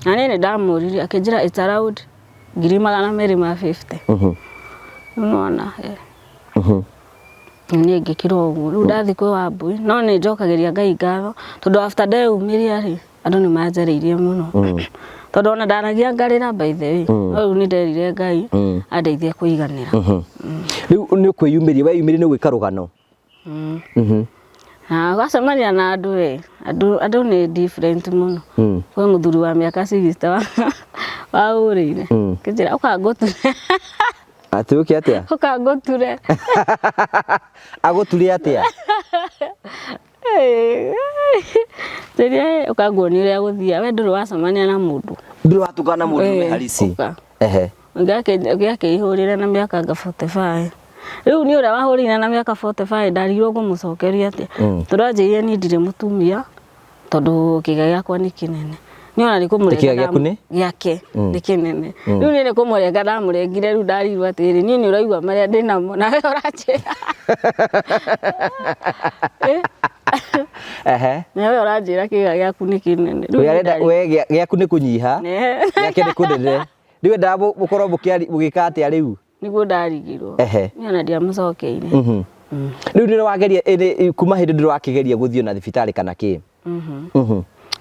Na niĩ nĩ ndamũririe akĩnjĩra it's around 250,000. Rĩu nĩwona, Niĩ ngĩkĩrwo ũguo. Rĩu ndathiĩ kwĩ Wambui, no nĩ njokagĩria Ngai ngatho tondũ after ndeyumĩria rĩ, andũ nĩ manjarĩirie mũno. Tondũ ona ndaragia ngarĩra by the way. No rĩu nĩ nderire Ngai andeithie kũiganĩra. Rĩu nĩ ũkwĩyumĩria, weyumĩria nĩ ũgwĩka rũgano? Na ũgacemania na andũ we, andũ nĩ different mũno. Kwĩ mũthuri wa mĩaka 60 wahũrĩire. Akĩnjĩra ũkangũture. Atĩ ũke atĩa? Ũkangũture. Agũture atĩa? Rĩrĩa ũkanguonia ũrĩa gũthiaga, we ndũrĩ wacemania na mũndũ. Ndũrĩ watũngana na mũndũ me harisi. Ũka. Ehe. Ũngĩ akĩihũrĩra na mĩaka anga 45. Rĩu niĩ ũrĩa wahũrĩire na mĩaka 45 ndarigirwo ngũmũcokeria atĩa. Tondũ anjĩrire niĩ ndirĩ mũtumia tondũ kĩga gĩakwa nĩ kĩnene. Niĩ ona nĩ kũmũrenga Kĩga gĩaku nĩ? Gĩake nĩ kĩnene. Rĩu niĩ nĩ kũmũrenga ndamũrengire rĩu ndarirwo atĩrĩrĩ niĩ nĩ ũraigua marĩa ndĩnamo nawe ũranjĩra. Ehe. Nawe ũranjĩra kĩga gĩaku nĩ kĩnene. Rĩu We arenda nĩ we gĩaku nĩ kũnyiha. Ehe. Gĩake nĩ kũnene. Rĩu endaga mũkorwo mũgĩka atĩa rĩu? Nĩguo ndarigirwo. Ehe. Niĩ ona ndiamũcokeire. Rĩu nĩ wageria kuma hĩndĩ ndũrĩ wakĩgeria gũthiĩ na thibitarĩ kana kĩ?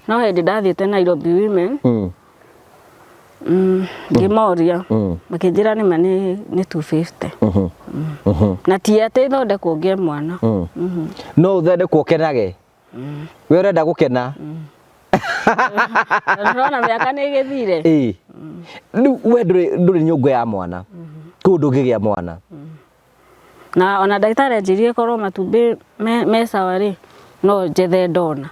No hĩndĩ ndathiĩte Nairobi Women, ngĩmoria, makĩnjĩra nĩma nĩ 250. Na ti atĩ thondekwo ngĩe mwana. No ũthondekwo ũkenage. We ũrenda gũkena. Ndĩrona mĩaka nĩ ĩgĩthire. Ĩĩ. Rĩu we ndũrĩ nyũngũ ya mwana. Kũu ndũngĩgĩa mwana. Na ona ndagĩtarĩ anjĩrire korwo matumbĩ me sawa rĩ, no njethe ndona.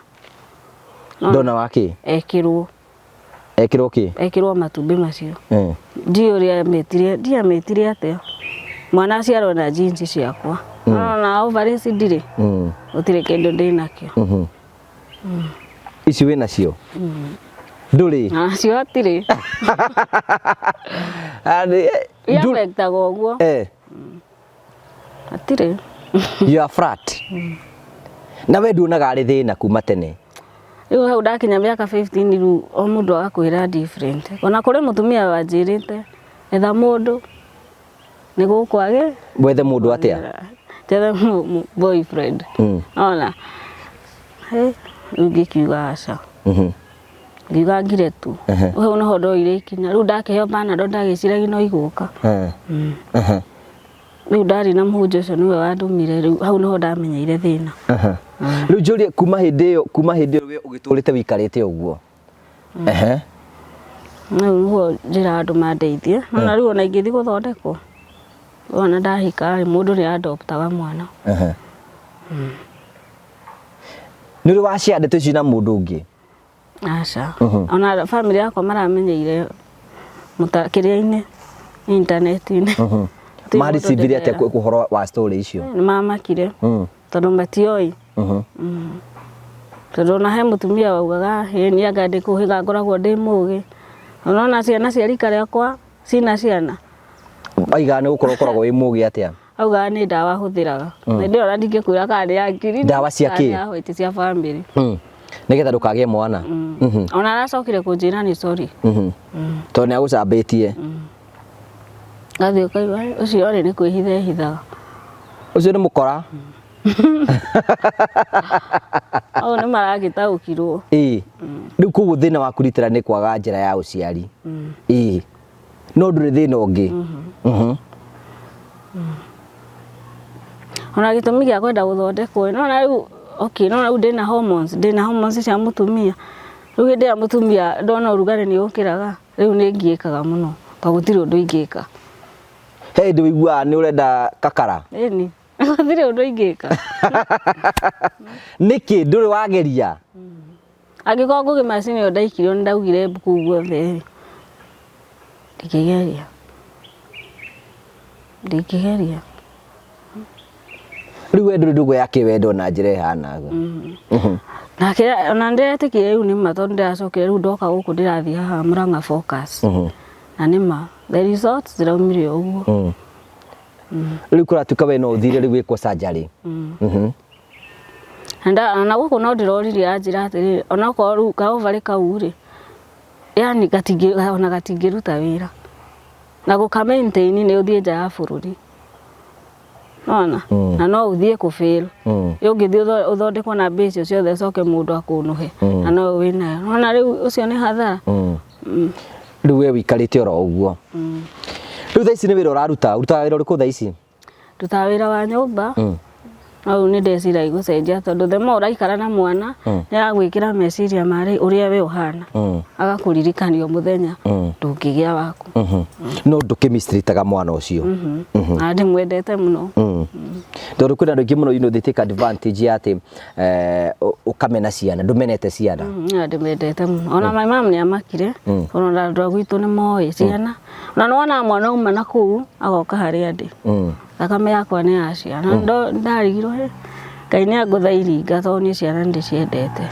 Ndona wa kĩ? Ekĩrwo. Ekĩrwo kĩ? Ekĩrwo matumbĩ macio. Ndiũĩ ũrĩa amĩtire, ndiũĩ amĩtire atĩa. Mwana aciarwo na jeans ciakwa. No na ovaries ndirĩ. Gũtirĩ kĩndũ ndĩnakĩo. Ici wĩ nacio? Ndũrĩ? Nacio hatirĩ. Iaffectaga ũguo. Hatirĩ. You are flat. Na we nduonaga arĩ thĩna kuma tene? Rĩu hau ndakinya mĩaka 15 rĩu o mũndũ agakwĩra different. Ona kũrĩ mũtumia wanjĩrĩte etha mũndũ nĩ gũkwage. Wethe mũndũ atĩa? Njethe boyfriend. Ona. Rĩu ngĩkiuga aca. Ngiuga ngire tu. Hau nĩho ndoire ikinya. Rĩu ndakĩheo Panadol ndagĩciragia no igũka. Rĩu ndarĩ na mũhunjia ũcio nĩwe wandũmire, rĩu hau nĩho ndamenyeire thĩna. Rĩu njũrie kuma hĩndĩ ĩyo, kuma hĩndĩ ĩyo we ũgĩtũrĩte wĩikarĩte ũguo. Rĩu nĩguo njĩra andũ mandeithie. Ona rĩu ona ingĩthiĩ gũthondekwo, ona ndahika rĩ, mũndũ nĩ adoptaga mwana. Nĩ ũrĩ wa share ndeto ici na mũndũ ũngĩ? Aca. Ona family yakwa maramenyeire kĩrĩa-inĩ, intaneti-inĩ. Gũtirĩ mũndũ Maricivire atĩa ndĩrera. ũhoro wa story icio? Nĩ mamakire. Tondũ matioĩ. Tondũ ona he mũtumia waugaga, ĩ niĩ anga ndĩkũhĩga ngoragwo ndĩ mũgĩ. Ũrona ciana cia rika rĩakwa cina ciana. Aigaga nĩ gũkorwo ũkoragwo wĩ mũgĩ atĩa? Augaga nĩ ndawa hũthĩraga. Na ndĩrona ona ndingĩkwĩra kana nĩ ya ngiri. Ndawa cia kana nĩ kĩ? ya white cia family. Nĩgetha ndũkagĩe mwana. Ona aracokire kũnjĩra nĩ sorry. Tondũ nĩ agũcambĩtie. Ngathiĩ ũkaigua ũcio rĩ nĩ kwĩhitha ehithaga. Ũcio nĩ mũkora. Au nĩ maragĩtaũkirwo. Ĩĩ. Rĩu koguo thĩna waku ritara nĩ kwaga njĩra ya ũciari. Ĩĩ. No ndũrĩ thĩna ũngĩ. Ona gĩtũmi gĩa kwenda gũthondekwo no na rĩu okay, no rĩu ndĩna hormones, ndĩna hormones cia mũtumia. Rĩu hĩndĩ ĩrĩa mũtumia ndona ũrugarĩ nĩ ũkĩraga, rĩu nĩ ngiĩkaga mũno tondũ gũtirĩ ũndũ ingĩka. He hĩndĩ ũiguaga nĩ ũrenda kakara? Ĩni, gũtirĩ ũndũ ingĩka. Nĩkĩ ndũrĩ wageria? Angĩkorwo ngũgĩ macini ĩyo ndaikirio nĩ ndaugire mbu kũu guothe rĩ, ndingĩgeria. Ndingĩgeria. Rĩu we ndũrĩ ndũgũ ya kĩwendo na njĩra ĩhana ũguo. Nake ona ndĩretĩkire rĩu nĩ ma tondũ ndĩracokire rĩu ndoka gũkũ ndĩrathiĩ haha Murang'a Focus. Na nĩ ma the results ziraumire ũguo. Rĩu kũratuĩka we no ũthire rĩu wĩkwo surgery. Na gũkũ no ndĩroririe anjĩra atĩrĩrĩ, onokorwo rĩu ka ovary kau rĩ, yani gatingĩ ona gatingĩruta wĩra. Na gũka maintain nĩ ũthiĩ nja ya bũrũri. Nona? Na no ũthiĩ kũ fail. Ũngĩthiĩ ũthondekwo na mbia icio ciothe ũcoke mũndũ akũnũhe na no wĩnayo. Nona rĩu ũcio nĩ hathara. Rĩu we wĩikarĩte oro ũguo. Rĩu thaa ici nĩ wĩra ũraruta, ũrutaga wĩra ũrĩkũ thaa ici? Ndutaga wĩra wa nyũmba. No rĩu nĩ ndeciragia gũcenjia tondũ the more ũraikara na mwana nĩ aragwĩkĩra meciria ma ũrĩa we ũhana. Agakũririkania o mũthenya ndũngĩgĩa waku. No ndũkĩmistreataga mwana ũcio. Na ndĩmwendete mũno. Tondũ kwĩna andũ aingĩ mũno, you know, they take advantage ya atĩ ũkamena ciana, ndũmenete ciana. Na ndĩmendete mũno. Ona my mom nĩ amakire. Ona andũ a gwitũ nĩ moĩ ciana. Na nĩ wonaga mwana auma na kũu agoka harĩa ndĩ. Thakame yakwa nĩ ya ciana. Ndarigirwo he Ngai nĩ angũtha iringa tondũ niĩ ciana nĩ ndĩciendete.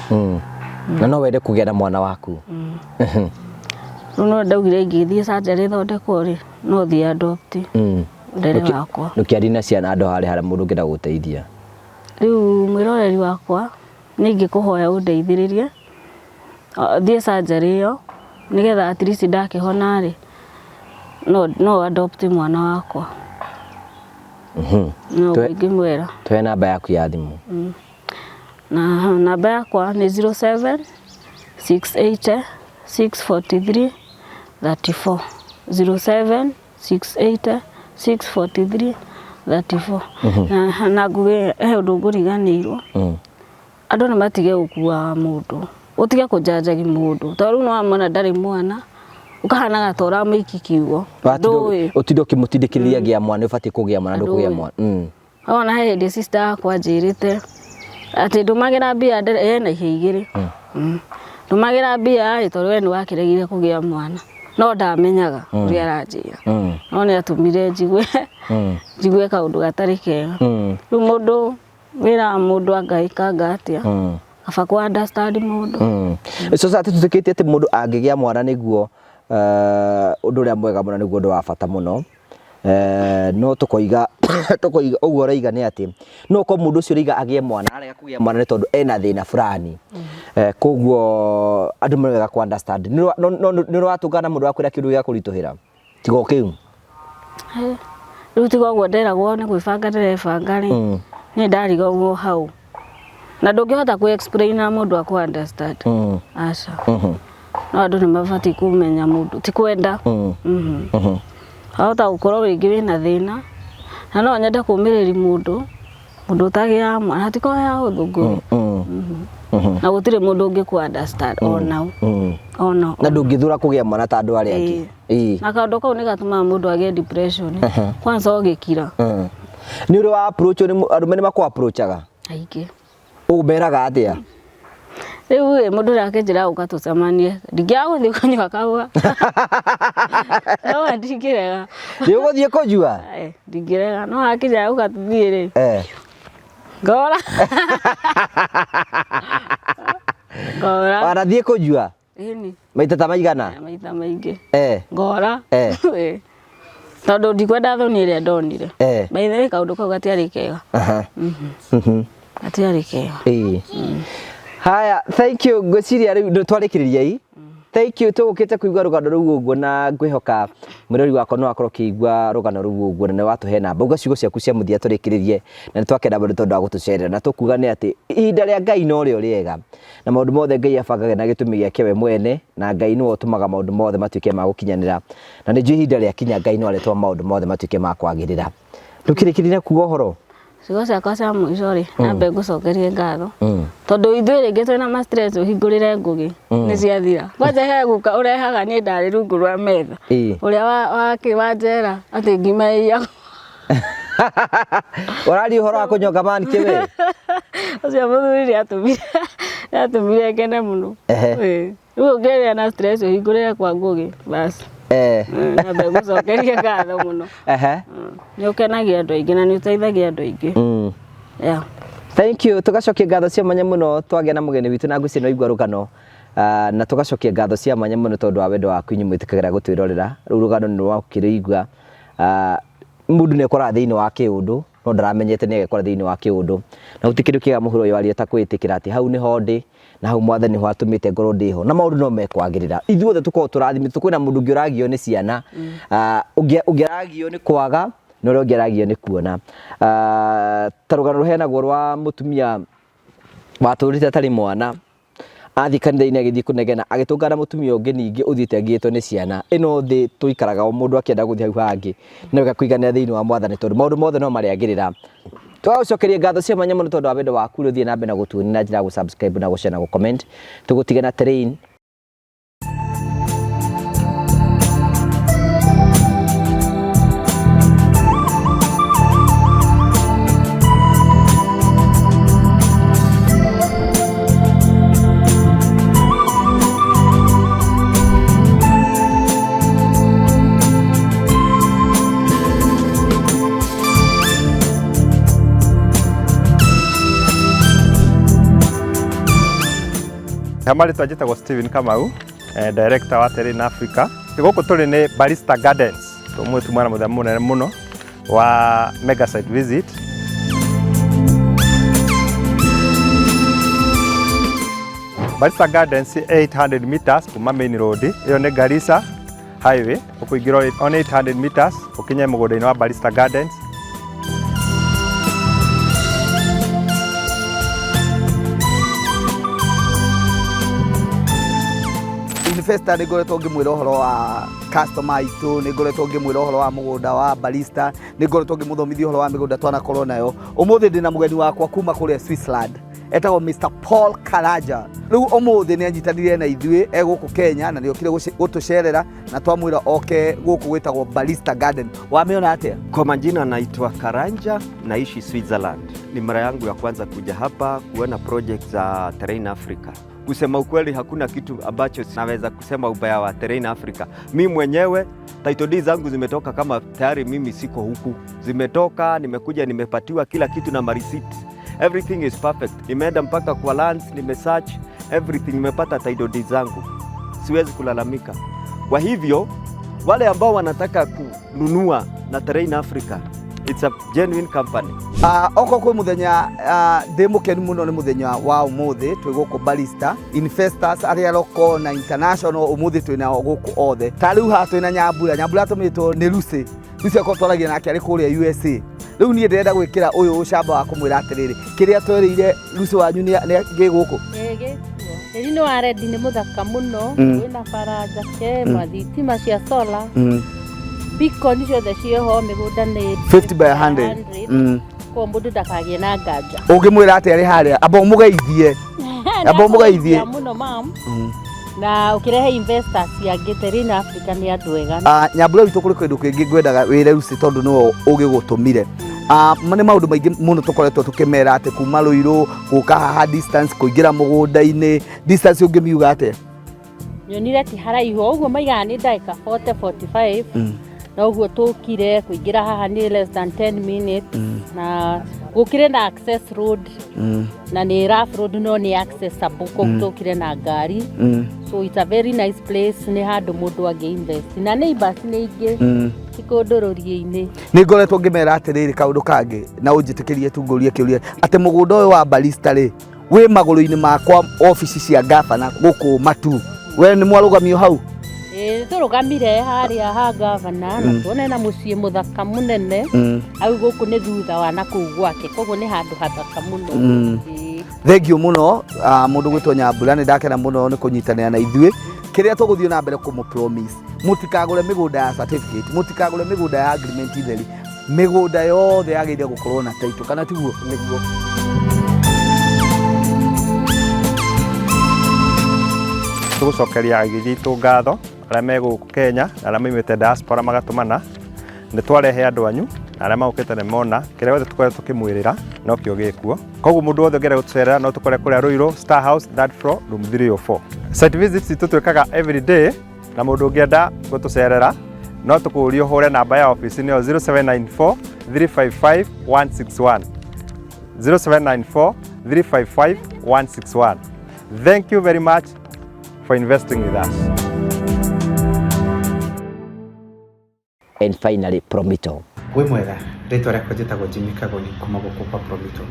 Na no wende kũgĩa na mwana waku. Rĩu no ndaugire ingĩthiĩ surgery thondekwo rĩ, no thiĩ adopt ndere wakwa. Ndũkĩarie na ciana andũ harĩa harĩa mũndũ ũngĩenda gũgũteithia. Rĩu mwĩroreri wakwa nĩ ingĩkũhoya ũndeithĩrĩrie thiĩ surgery ĩyo nĩgetha at least ndakĩhona rĩ no adopt mwana wakwa. No ingĩmwĩra. Tuhe namba yaku ya thimũ. Na namba yakwa nĩ 07 680 643 34 07 680 643 34. Na nguge he ũndũ ngũriganĩirwo. Andũ nĩ matige gũkuaga mũndũ, ũtige kũjanjagi mũndũ, tondũ rĩu nĩwamwona ndarĩ mwana ũkahanaga ta ũramũikia kiugo. Ndũĩ. Ũtinde ũkĩmũtindĩkĩrĩria gĩa mwana, ũbatiĩ kũgĩa mwana, ndũkũgĩa mwana. Ona he hĩndĩ sister yakwa anjĩrĩte atĩ ndũmagĩra mbia ena ihe igĩrĩ. Ndũmagĩra mbia ĩ tondũ we nĩwakĩregire kũgĩa mwana, no ndamenyaga ũrĩa aranjĩra. No nĩ atũmire njigue kaũndũ gatarĩ kega. Rĩu mũndũ wĩraga mũndũ angaĩkanga atĩa, kaba kũ understand mũndũ. Sasa atĩ tũtĩkĩtie atĩ mũndũ angĩgĩa mwana nĩguo ũndũ ũrĩa mwega mũno, nĩguo ũndũ wa bata mũno. No tũkoiga tũkoiga ũguo ũroiga nĩ atĩ no ũkorwo mũndũ ũcio ũroiga agĩe mwana arega kũgĩa mwana nĩ tondũ ena thĩna fulani. Koguo andũ nĩ wega kũ understand. Nĩ ũratũngana na mũndũ wakwĩra kĩndũ gĩa kũritũhĩra tiga o kĩu. Rĩu tiga ũguo nderagwo nĩ gwĩbanga ndĩrebanga rĩ, niĩ ndarigagwo hau na ndũngĩhota kũ explain na mũndũ akũ understand. Aca. No andũ nĩ mabatiĩ kũmenya mũndũ ti kwenda. Wahota gũkorwo rĩngĩ wĩna thĩna na no nyende kũmĩrĩria mũndũ ũtagĩaga mwana hatikoragwo he hahũthũ ngũĩ. Na gũtirĩ mũndũ ũngĩkũ understand onao. Onao. Na ndũngĩthura kũgĩa mwana ta andũ arĩa angĩ. Na kaũndũ kau nĩ gatũmaga mũndũ agĩe depression. Kwanza ũgĩkira. Nĩ ũrĩ wa approach arũme nĩ makũ approachaga? Aingĩ. Ũmeraga atĩa? Rĩu ĩ mũndũ ũrĩa akĩnjĩra ũka tũcemanie, ndingĩaga gũthiĩ kũnyua kahũa. No ndingĩrega. Nĩ ũgũthiĩ kũnyua? Ndingĩrega, no akĩnjĩra ũka tũthiĩ rĩ. Ngora. Ngora. Wanathiĩ kũnyua? Ĩni. Maita ta maigana? Maita maingĩ. Ngora. Tondũ ndikwenda thoni ĩrĩa ndonire. By the way kaũndũ kau gatiarĩ kega. Gatiarĩ kega. Haya, thank you. Ngwĩciria rĩu nĩ twarĩkĩrĩria ii. Thank you. Tũgũkĩte kũigua rũgano rũu ũguo na ngwĩhoka mwĩrori wakwa no akorwo ũkĩigua rũgano rũu ũguo na nĩ watũhe namba. Uga ciugo ciaku cia mũthia tũrĩkĩrĩrie na nĩ twakena mũno tondũ wa gũtũcerera na tũkuga nĩ atĩ ihinda rĩa Ngai no rĩo rĩega na maũndũ mothe Ngai abangaga na gĩtũmi gĩake we mwene na Ngai nĩwe ũtũmaga maũndũ mothe matuĩke ma gũkinyanĩra na nĩ njũĩ ihinda rĩakinya Ngai no arĩtũma maũndũ mothe matuĩke ma kwagĩrĩra. Ndũkĩrĩkĩrĩria kuga ũhoro? Ciugo ciakwa cia mũico rĩ, nambe ngũcokerie ngatho. Tondũ ithuĩ rĩngĩ twĩna ma stress ũhingũrĩre ngũgĩ nĩ ciathira. Kwanja he guka ũrehaga niĩ ndarĩ rungu rwa metha. Ũrĩa wa njera atĩ ngima ĩiyagwo. Ũraria ũhoro wa kũnyonga mani kĩwe? Ũcio mũthuri nĩatũmire ngene mũno. Rĩu ũngĩrĩa na stress ũhingũrĩre kwa ngũgĩ basi. Nambe ngũcokerie ngatho mũno. Nĩ ũkenagia andũ aingĩ na nĩ ũteithagia andũ aingĩ. Yeah. Thank you. Tũgacokia ngatho cia mwanya mũno twagĩa na mũgeni witũ na ngwĩciria nĩ waigua rũgano. Na tũgacokia ngatho cia mwanya mũno tondũ wa wendo waku inyuĩ mwĩtĩkagĩra gũtwĩrorera. Rĩu rũgano nĩ rwakĩrũigua. Mũndũ nĩ ekoraga thĩinĩ wa kĩũndũ no ndaramenyete nĩ agekora thĩinĩ wa kĩũndũ. Na gũtirĩ kĩndũ kĩega mũhuro ũyũ waria ta kwĩĩtĩkĩra atĩ hau nĩho ndĩ na hau mwathani nĩho atũmĩte ngorwo ndĩho na maũndũ no mekwagĩrĩra. Ithuothe tũkoragwo tũrathimĩtwo, kwĩna mũndũ ũngĩ ũragio nĩ ciana, ũngĩ aragio nĩ kwaga na ũrĩa ũngĩ aragio nĩ kuona. Ta rũgano rũheanagwo rwa mũtumia watũrĩte atarĩ mwana, athiĩ kanitha-inĩ agĩthiĩ kũnegena agĩtũngana na mũtumia ũngĩ ningĩ ũthiĩte agĩtwo nĩ ciana. Ĩno thĩ tũikaraga o mũndũ akĩenda gũthiĩ hau hangĩ nĩ wega kũiganĩra thĩinĩ wa mwathani tondũ maũndũ mothe no marĩagĩrĩra. Tũgagũcokeria ngatho cia mwanya mũno tondũ wa wendo waku ũrĩa ũthiĩ na mbere na gũtuonia na njĩra ya gũ-subscribe na gũ-share na gũ-comment. Tũgũtigana Terrain. Marĩtwa njĩtagwo Steven Kamau, director wa Terrain Africa. Gũkũ tũrĩ nĩ Barista Gardens, tũmwe tumana mũthemba mũnene mũno wa mega site visit. Barista Gardens 800 meters kuma main road ĩyo nĩ Garissa highway ũkũingĩra on 800 meters ũkinye mũgũnda-inĩ wa Barista Gardens. Investor nĩ ngoretwo ngĩmwĩra ũhoro wa customer aitũ, nĩ ngoretwo ngĩmwĩra ũhoro wa mũgũnda wa Barista, nĩ ngoretwo ngĩmũthomithia ũhoro wa mĩgũnda twanakorwo nayo. Ũmũthĩ ndĩna mũgeni wakwa kuma kũrĩa Switzerland, etagwo Mr Paul Karanja. Rĩu ũmũthĩ nĩ anyitanire na ithuĩ e gũkũ Kenya na nĩ okire gũtũcerera na twamwĩra oke gũkũ gwĩtagwo Barista Garden. Wamĩona atĩa? Kwa majina naitwa Karanja, naishi Switzerland. Ni mara yangu ya kwanza kuja hapa kuona project za Terrain Africa. Kusema ukweli, hakuna kitu ambacho naweza kusema ubaya wa Terrain Africa. Mi mwenyewe title deed zangu zimetoka kama tayari mimi siko huku, zimetoka, nimekuja, nimepatiwa kila kitu na mareceipt. Everything is perfect. Nimeenda mpaka kwa lands, nimesearch everything, nimepata title deed zangu, siwezi kulalamika. Kwa hivyo wale ambao wanataka kununua na Terrain Africa, it's a genuine company. Oko kwĩ mũthenya ndĩ mũkenu mũno nĩ mũthenya wa ũmũthĩ twĩ gũkũ Barista investors arĩa local na international ũmũthĩ twĩ nao gũkũ othe. Ta rĩu haha twĩna Nyambura. Nyambura atũmĩtwo nĩ Lucy. Lucy akorwo twaragia nake arĩ kũrĩa USA. Rĩu niĩ ndĩrenda gwĩkĩra ũyũ ũcamba wa kũmwĩra atĩrĩrĩ, kĩrĩa twerĩire Lucy wanyu nĩ gĩ gũkũ. Ĩĩ gĩkuo. Tĩri nĩ wa rendi, nĩ mũthaka mũno, wĩna bara njake, mathitima cia solar, beacon ciothe ciĩho, mĩgũnda nĩ 50 by 100. Koguo mũndũ ndakagĩe na nganja. Ũngĩmwĩra atĩa arĩ harĩa? Amba ũmũgeithie. Amba ũmũgeithie. Mũno mam. Na ũkĩrehe investors angĩ, Terrain Africa nĩ andũ ega. Nyambura witũ, kũrĩ kĩndũ kĩngĩ ngwendaga wĩre Lucy tondũ nĩwe ũgĩgũtũmire. Nĩ maũndũ maingĩ mũno tũkoretwo tũkĩmera atĩ kuma Rũirũ gũka haha distance kũingĩra mũgũnda-inĩ distance ũngĩmiuga atĩa? Nyonire ti haraihu ũguo, maigaga nĩ ndagĩka 40 45, na ũguo tũkire kũingĩra haha nĩ less than 10 minutes, na gũkĩrĩ na access road, na nĩ rough road no nĩ accessible, koguo tũkire na ngari. So it's a very nice place, nĩ handũ mũndũ angĩ invest na neighbors nĩ aingĩ, ti kũndũ rũriĩ-inĩ. Nĩ ngoretwo ngĩmera atĩrĩrĩ, kaũndũ kangĩ na ũnjĩtĩkĩrie tu ngũrie kĩũria atĩ mũgũnda ũyũ wa Barista rĩ wĩ magũrũ-inĩ makwa obici cia gavana gũkũ Matu, we nĩ mwarũgamio hau? Ĩĩ, tũrũgamire harĩa ha gavana na tuone na mũciĩ mũthaka mũnene hau. Gũkũ nĩ thutha wa na kũu gwake, koguo nĩ handũ hathaka mũno. Ĩĩ. Thengiũ mũno, mũndũ gwĩtwo Nyambura, nĩ ndakena mũno nĩ kũnyitanĩra na ithuĩ. Kĩrĩa tũgũthiĩ na mbere kũmũ promise, mũtikagũre mĩgũnda ya certificate, mũtikagũre mĩgũnda ya agreement theri, mĩgũnda yothe yagĩrĩire gũkorwo na title, kana tiguo? Nĩguo. Tũgũcokeria agĩthi itũ ngatho arĩa me gũkũ Kenya na arĩa maumĩte diaspora magatũmana. Nĩ twarehe andũ anyu na arĩa magũkĩte nĩ mona kĩrĩa gĩothe tũkoretwo tũkĩmwĩrĩra nokĩo gĩkuo. Koguo mũndũ wothe ũngĩenda gũtũcerera no tũkore kũrĩa Ruiru Star House, third floor, room 304. Site visits citũ twĩkaga every day, na mũndũ ũngĩenda gũtũcerera no tũkũrie ũhũre namba ya ofici, nĩyo 0794 355 161, 0794 355 161. Thank you very much for investing with us. And finally, Promito. Wĩ mwega, rĩtwa rĩakwa njĩtagwo Jimmy Kagoni kuma gũkũ kwa Promito.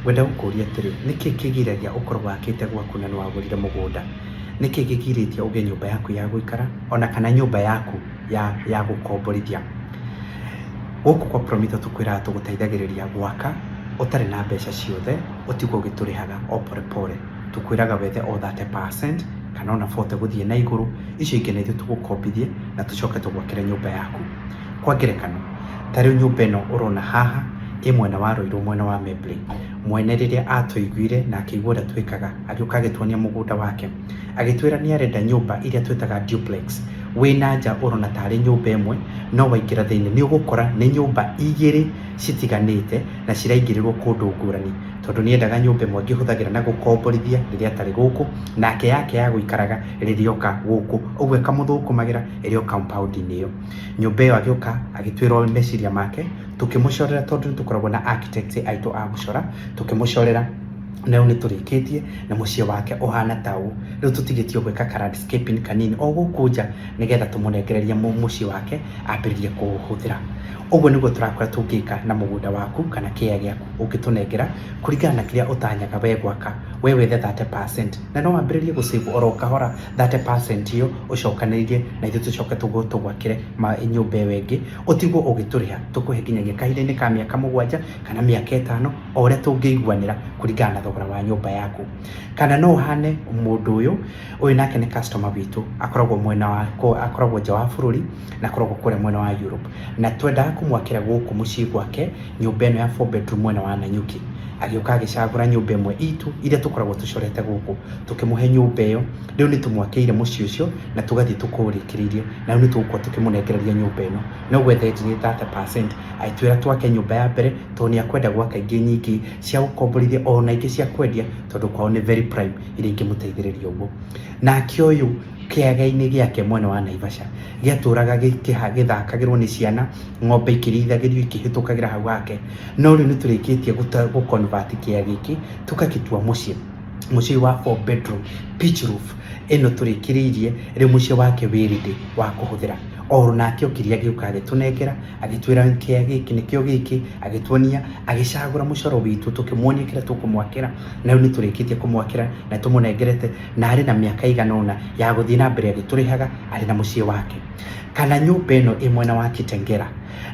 Ngwenda gũkũria atĩrĩ, nĩkĩ kĩgiragia ũkorwo wakĩte gwaku na nĩwagũrire mũgũnda? Nĩkĩ kĩgirĩtie ũgĩe nyũmba yaku ya gũikara ona kana nyũmba yaku ya gũkomborithia? Gũkũ kwa Promito tũkwĩraga tũgũteithagĩrĩria gwaka ũtarĩ na mbeca ciothe, ũtigwo ũgĩtũrĩhaga o pore pore. Tũkwĩraga wethe o 30% kana ona 40 gũthiĩ na igũrũ, icio ingĩ na ithuĩ tũgũkombithie na tũcoke tũgwakĩre nyũmba yaku. Kwa ngerekano, ta rĩu nyũmba ĩno ũrona haha ĩ mwena wa Ruiru, mwena wa Membley. Mwene rĩrĩa atũiguire na akĩigua ũrĩa twĩkaga, agĩũka agĩtuonia mũgũnda wake, agĩtwĩra nĩ arenda nyũmba iria twĩtaga duplex. Wĩ na nja ũrona tarĩ nyũmba ĩmwe, no waingĩra thĩinĩ nĩ ũgũkora nĩ nyũmba igĩrĩ citiganĩte na ciraingĩrĩrwo kũndũ ngũrani, tondũ nĩ endaga nyũmba ĩmwe angĩhũthagĩra na gũkomborithia rĩrĩa atarĩ gũkũ, nake yake ya gũikaraga rĩrĩa oka gũkũ, ũguo ĩkamũthũkũmagĩra ĩrĩ o compound-inĩ ĩyo. Nyũmba ĩyo agĩũka agĩtwĩra meciria make, tũkĩmũcorera, tondũ nĩ tũkoragwo na architects aitũ a gũcora, tũkĩmũcorera. Na rĩu nĩ tũrĩkĩtie na mũciĩ wake ũhana ta ũũ. Rĩu tũtigĩtio gwĩka ka landscaping kanini o gũkũ nja nĩgetha tũmũnengererie mũciĩ wake ambĩrĩrie kũũhũthĩra. Ũguo nĩguo tũrakora tũngĩka na mũgũnda waku kana kĩea gĩaku ũngĩtũnengera kũringana na kĩrĩa ũtanyaga we gwaka, we wethe 30% na no wambĩrĩrie gũ save oro kahora 30% ĩyo ũcokanĩrĩrie, na ithuĩ tũcoke tũgwakĩre nyũmba ĩyo ĩngĩ, ũtigwo ũgĩtũrĩha, tũkũhe nginyagia kahinda-inĩ ka mĩaka 7 kana mĩaka 5, o ũrĩa tũngĩiguanĩra kũringana na thogora wa nyũmba yaku. Kana no ũhane mũndũ ũyũ, ũyũ nake nĩ customer witũ, akoragwo mwena wa akoragwo nja wa bũrũri na akoragwo kũrĩa mwena wa Europe, na twendaga kũmwakĩra gũkũ mũciĩ gwake nyũmba ĩno ya 4 bedroom mwena wa Nanyuki. Agĩũka agĩcagũra nyũmba ĩmwe itũ iria tũkoragwo tũcorete gũkũ, tũkĩmũhe nyũmba ĩyo. Rĩu nĩ tũmwakĩire mũciĩ ũcio na tũgathiĩ tũkũũrĩkĩrĩirie, na rĩu nĩ tũgũkorwo tũkĩmũnengereria nyũmba ĩno. No gwethenjirie 30%, agĩtwĩra twake nyũmba ya mbere tondũ nĩ akwenda gwaka ingĩ nyingĩ cia gũkomborithia ona ingĩ cia kwendia, tondũ kwao nĩ very prime iria ingĩmũteithĩrĩria ũguo. Nake ũyũ kĩaga-inĩ gĩake mwena wa Naivasha gĩatũraga gĩthakagĩrwo nĩ ciana, ng'ombe ikĩrĩithagĩrio ikĩhĩtũkagĩra hau hake, no rĩu nĩ tũrĩkĩtie gũ convert kĩea gĩkĩ tũgagĩtua mũciĩ, mũciĩ wa 4 bedroom pitch roof ĩno tũrĩkĩrĩirie. Rĩu mũciĩ wake wĩ ready wa kũhũthĩra. Oro nake okire agĩũka agĩtũnengera, agĩtwĩra kĩea gĩkĩ nĩkĩo gĩkĩ, agĩtuonia, agĩcagũra mũcoro witũ, tũkĩmuonia kĩrĩa tũkũmwakĩra, na rĩu nĩ tũrĩkĩtie kũmwakĩra na tũmũnengerete, na arĩ na mĩaka ĩigana ũna ya gũthiĩ na mbere agĩtũrĩhaga arĩ na mũciĩ wake. Kana nyũmba ĩno ĩ mwena wa Kitengela,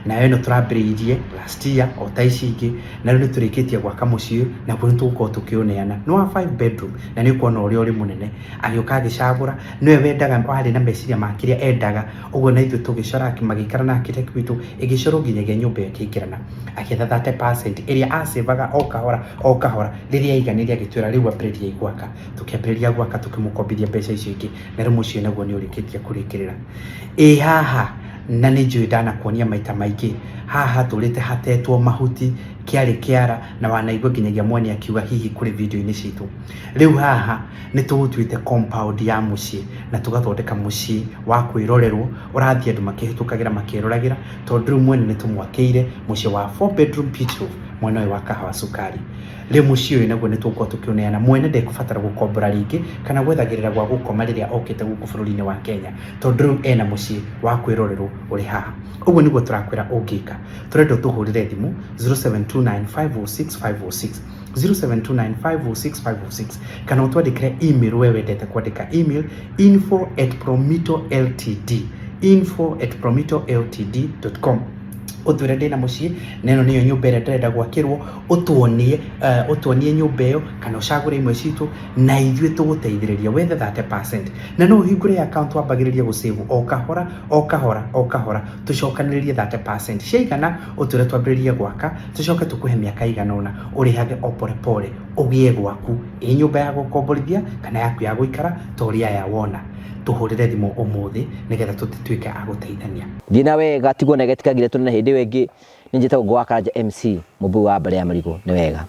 nayo ĩno tũrambĩrĩirie last year o ta ici ingĩ, na rĩu nĩ tũrĩkĩtie gwaka mũciĩ naguo nĩ tũgũkorwo tũkĩũneana. Nĩ wa 5 bedroom na nĩ ũkuona ũrĩa ũrĩ mũnene. Agĩũka agĩcagũra, nĩwe wendaga, warĩ na meciria ma kĩrĩa endaga ũguo, na ithuĩ tũgĩcora, magĩikara na architect witũ, ĩgĩcorwo nginyagia nyũmba ĩyo ĩkĩingĩrana. Akĩetha 30% ĩrĩa acevaga o kahora o kahora, rĩrĩa aiganĩire agĩtwĩra rĩu ambĩrĩriai gwaka. Tũkĩambĩrĩria gwaka, tũkĩmũkombithia mbeca icio ingĩ, na rĩu mũciĩ naguo nĩ ũrĩkĩtie kũrĩkĩrĩra. Ĩ haha, na nĩ njũĩ ndanakuonia maita maingĩ, haha hatũrĩte hatetwo mahuti, kĩarĩ kĩara, na wanaigua nginyagia mwene akiuga hihi kũrĩ video-inĩ citũ. Rĩu haha nĩ tũgũtuĩte compound ya mũciĩ na tũgathondeka mũciĩ wa kwĩrorerwo, ũrathiĩ andũ makĩhĩtũkagĩra makĩroragĩra, tondũ rĩu mwene nĩ tũmwakĩire mũciĩ wa 4 bedroom pitch roof mwena ũyũ wa Kahawa Sukari. Rĩu mũciĩ ũyũ naguo nĩ tũgũkorwo tũkĩũneana, mwene ndekũbatara gũkombora rĩngĩ kana gwethagĩrĩra gwa gũkoma rĩrĩa okĩte gũkũ bũrũri-inĩ wa Kenya, tondũ rĩu ena mũciĩ wa kwĩrorerwo ũrĩ haha. Ũguo nĩguo tũrakwĩra ũngĩka. Tũrenda ũtũhũrĩre thimũ 0729506506, 0729506506, kana ũtwandĩkĩre email we wendete kwandĩka email, info@promitoltd, info@promitoltd.com. Ũtwĩre ndĩna mũciĩ na ĩno nĩyo nyũmba ĩrĩa ndĩrenda gwakĩrwo, ũtuonie ũtuonie nyũmba ĩyo kana ũcagũre imwe citũ, na ithuĩ tũgũteithĩrĩria wethe 30%. Na no ũhingũre account wambagĩrĩrie gũ save o kahora o kahora o kahora, tũcokanĩrĩrie 30%, ciaigana ũtwĩre twambĩrĩrie gwaka, tũcoke tũkũhe mĩaka ĩigana ũna ũrĩhage o pole pole ũgĩe gwaku, ĩ nyũmba ya gũkomborithia kana yaku ya gũikara ta ũrĩa aya wona. Tũhũrĩre thimũ ũmũthĩ nĩgetha tũtuĩke a gũteithania. Thiĩ na wega, tiguo na getikagire tũnene hĩndĩ ĩyo ĩngĩ. Nĩ njĩtagwo Ngũ wa Karanja MC, mũmbui wa mbere ya marigũ. Nĩ wega.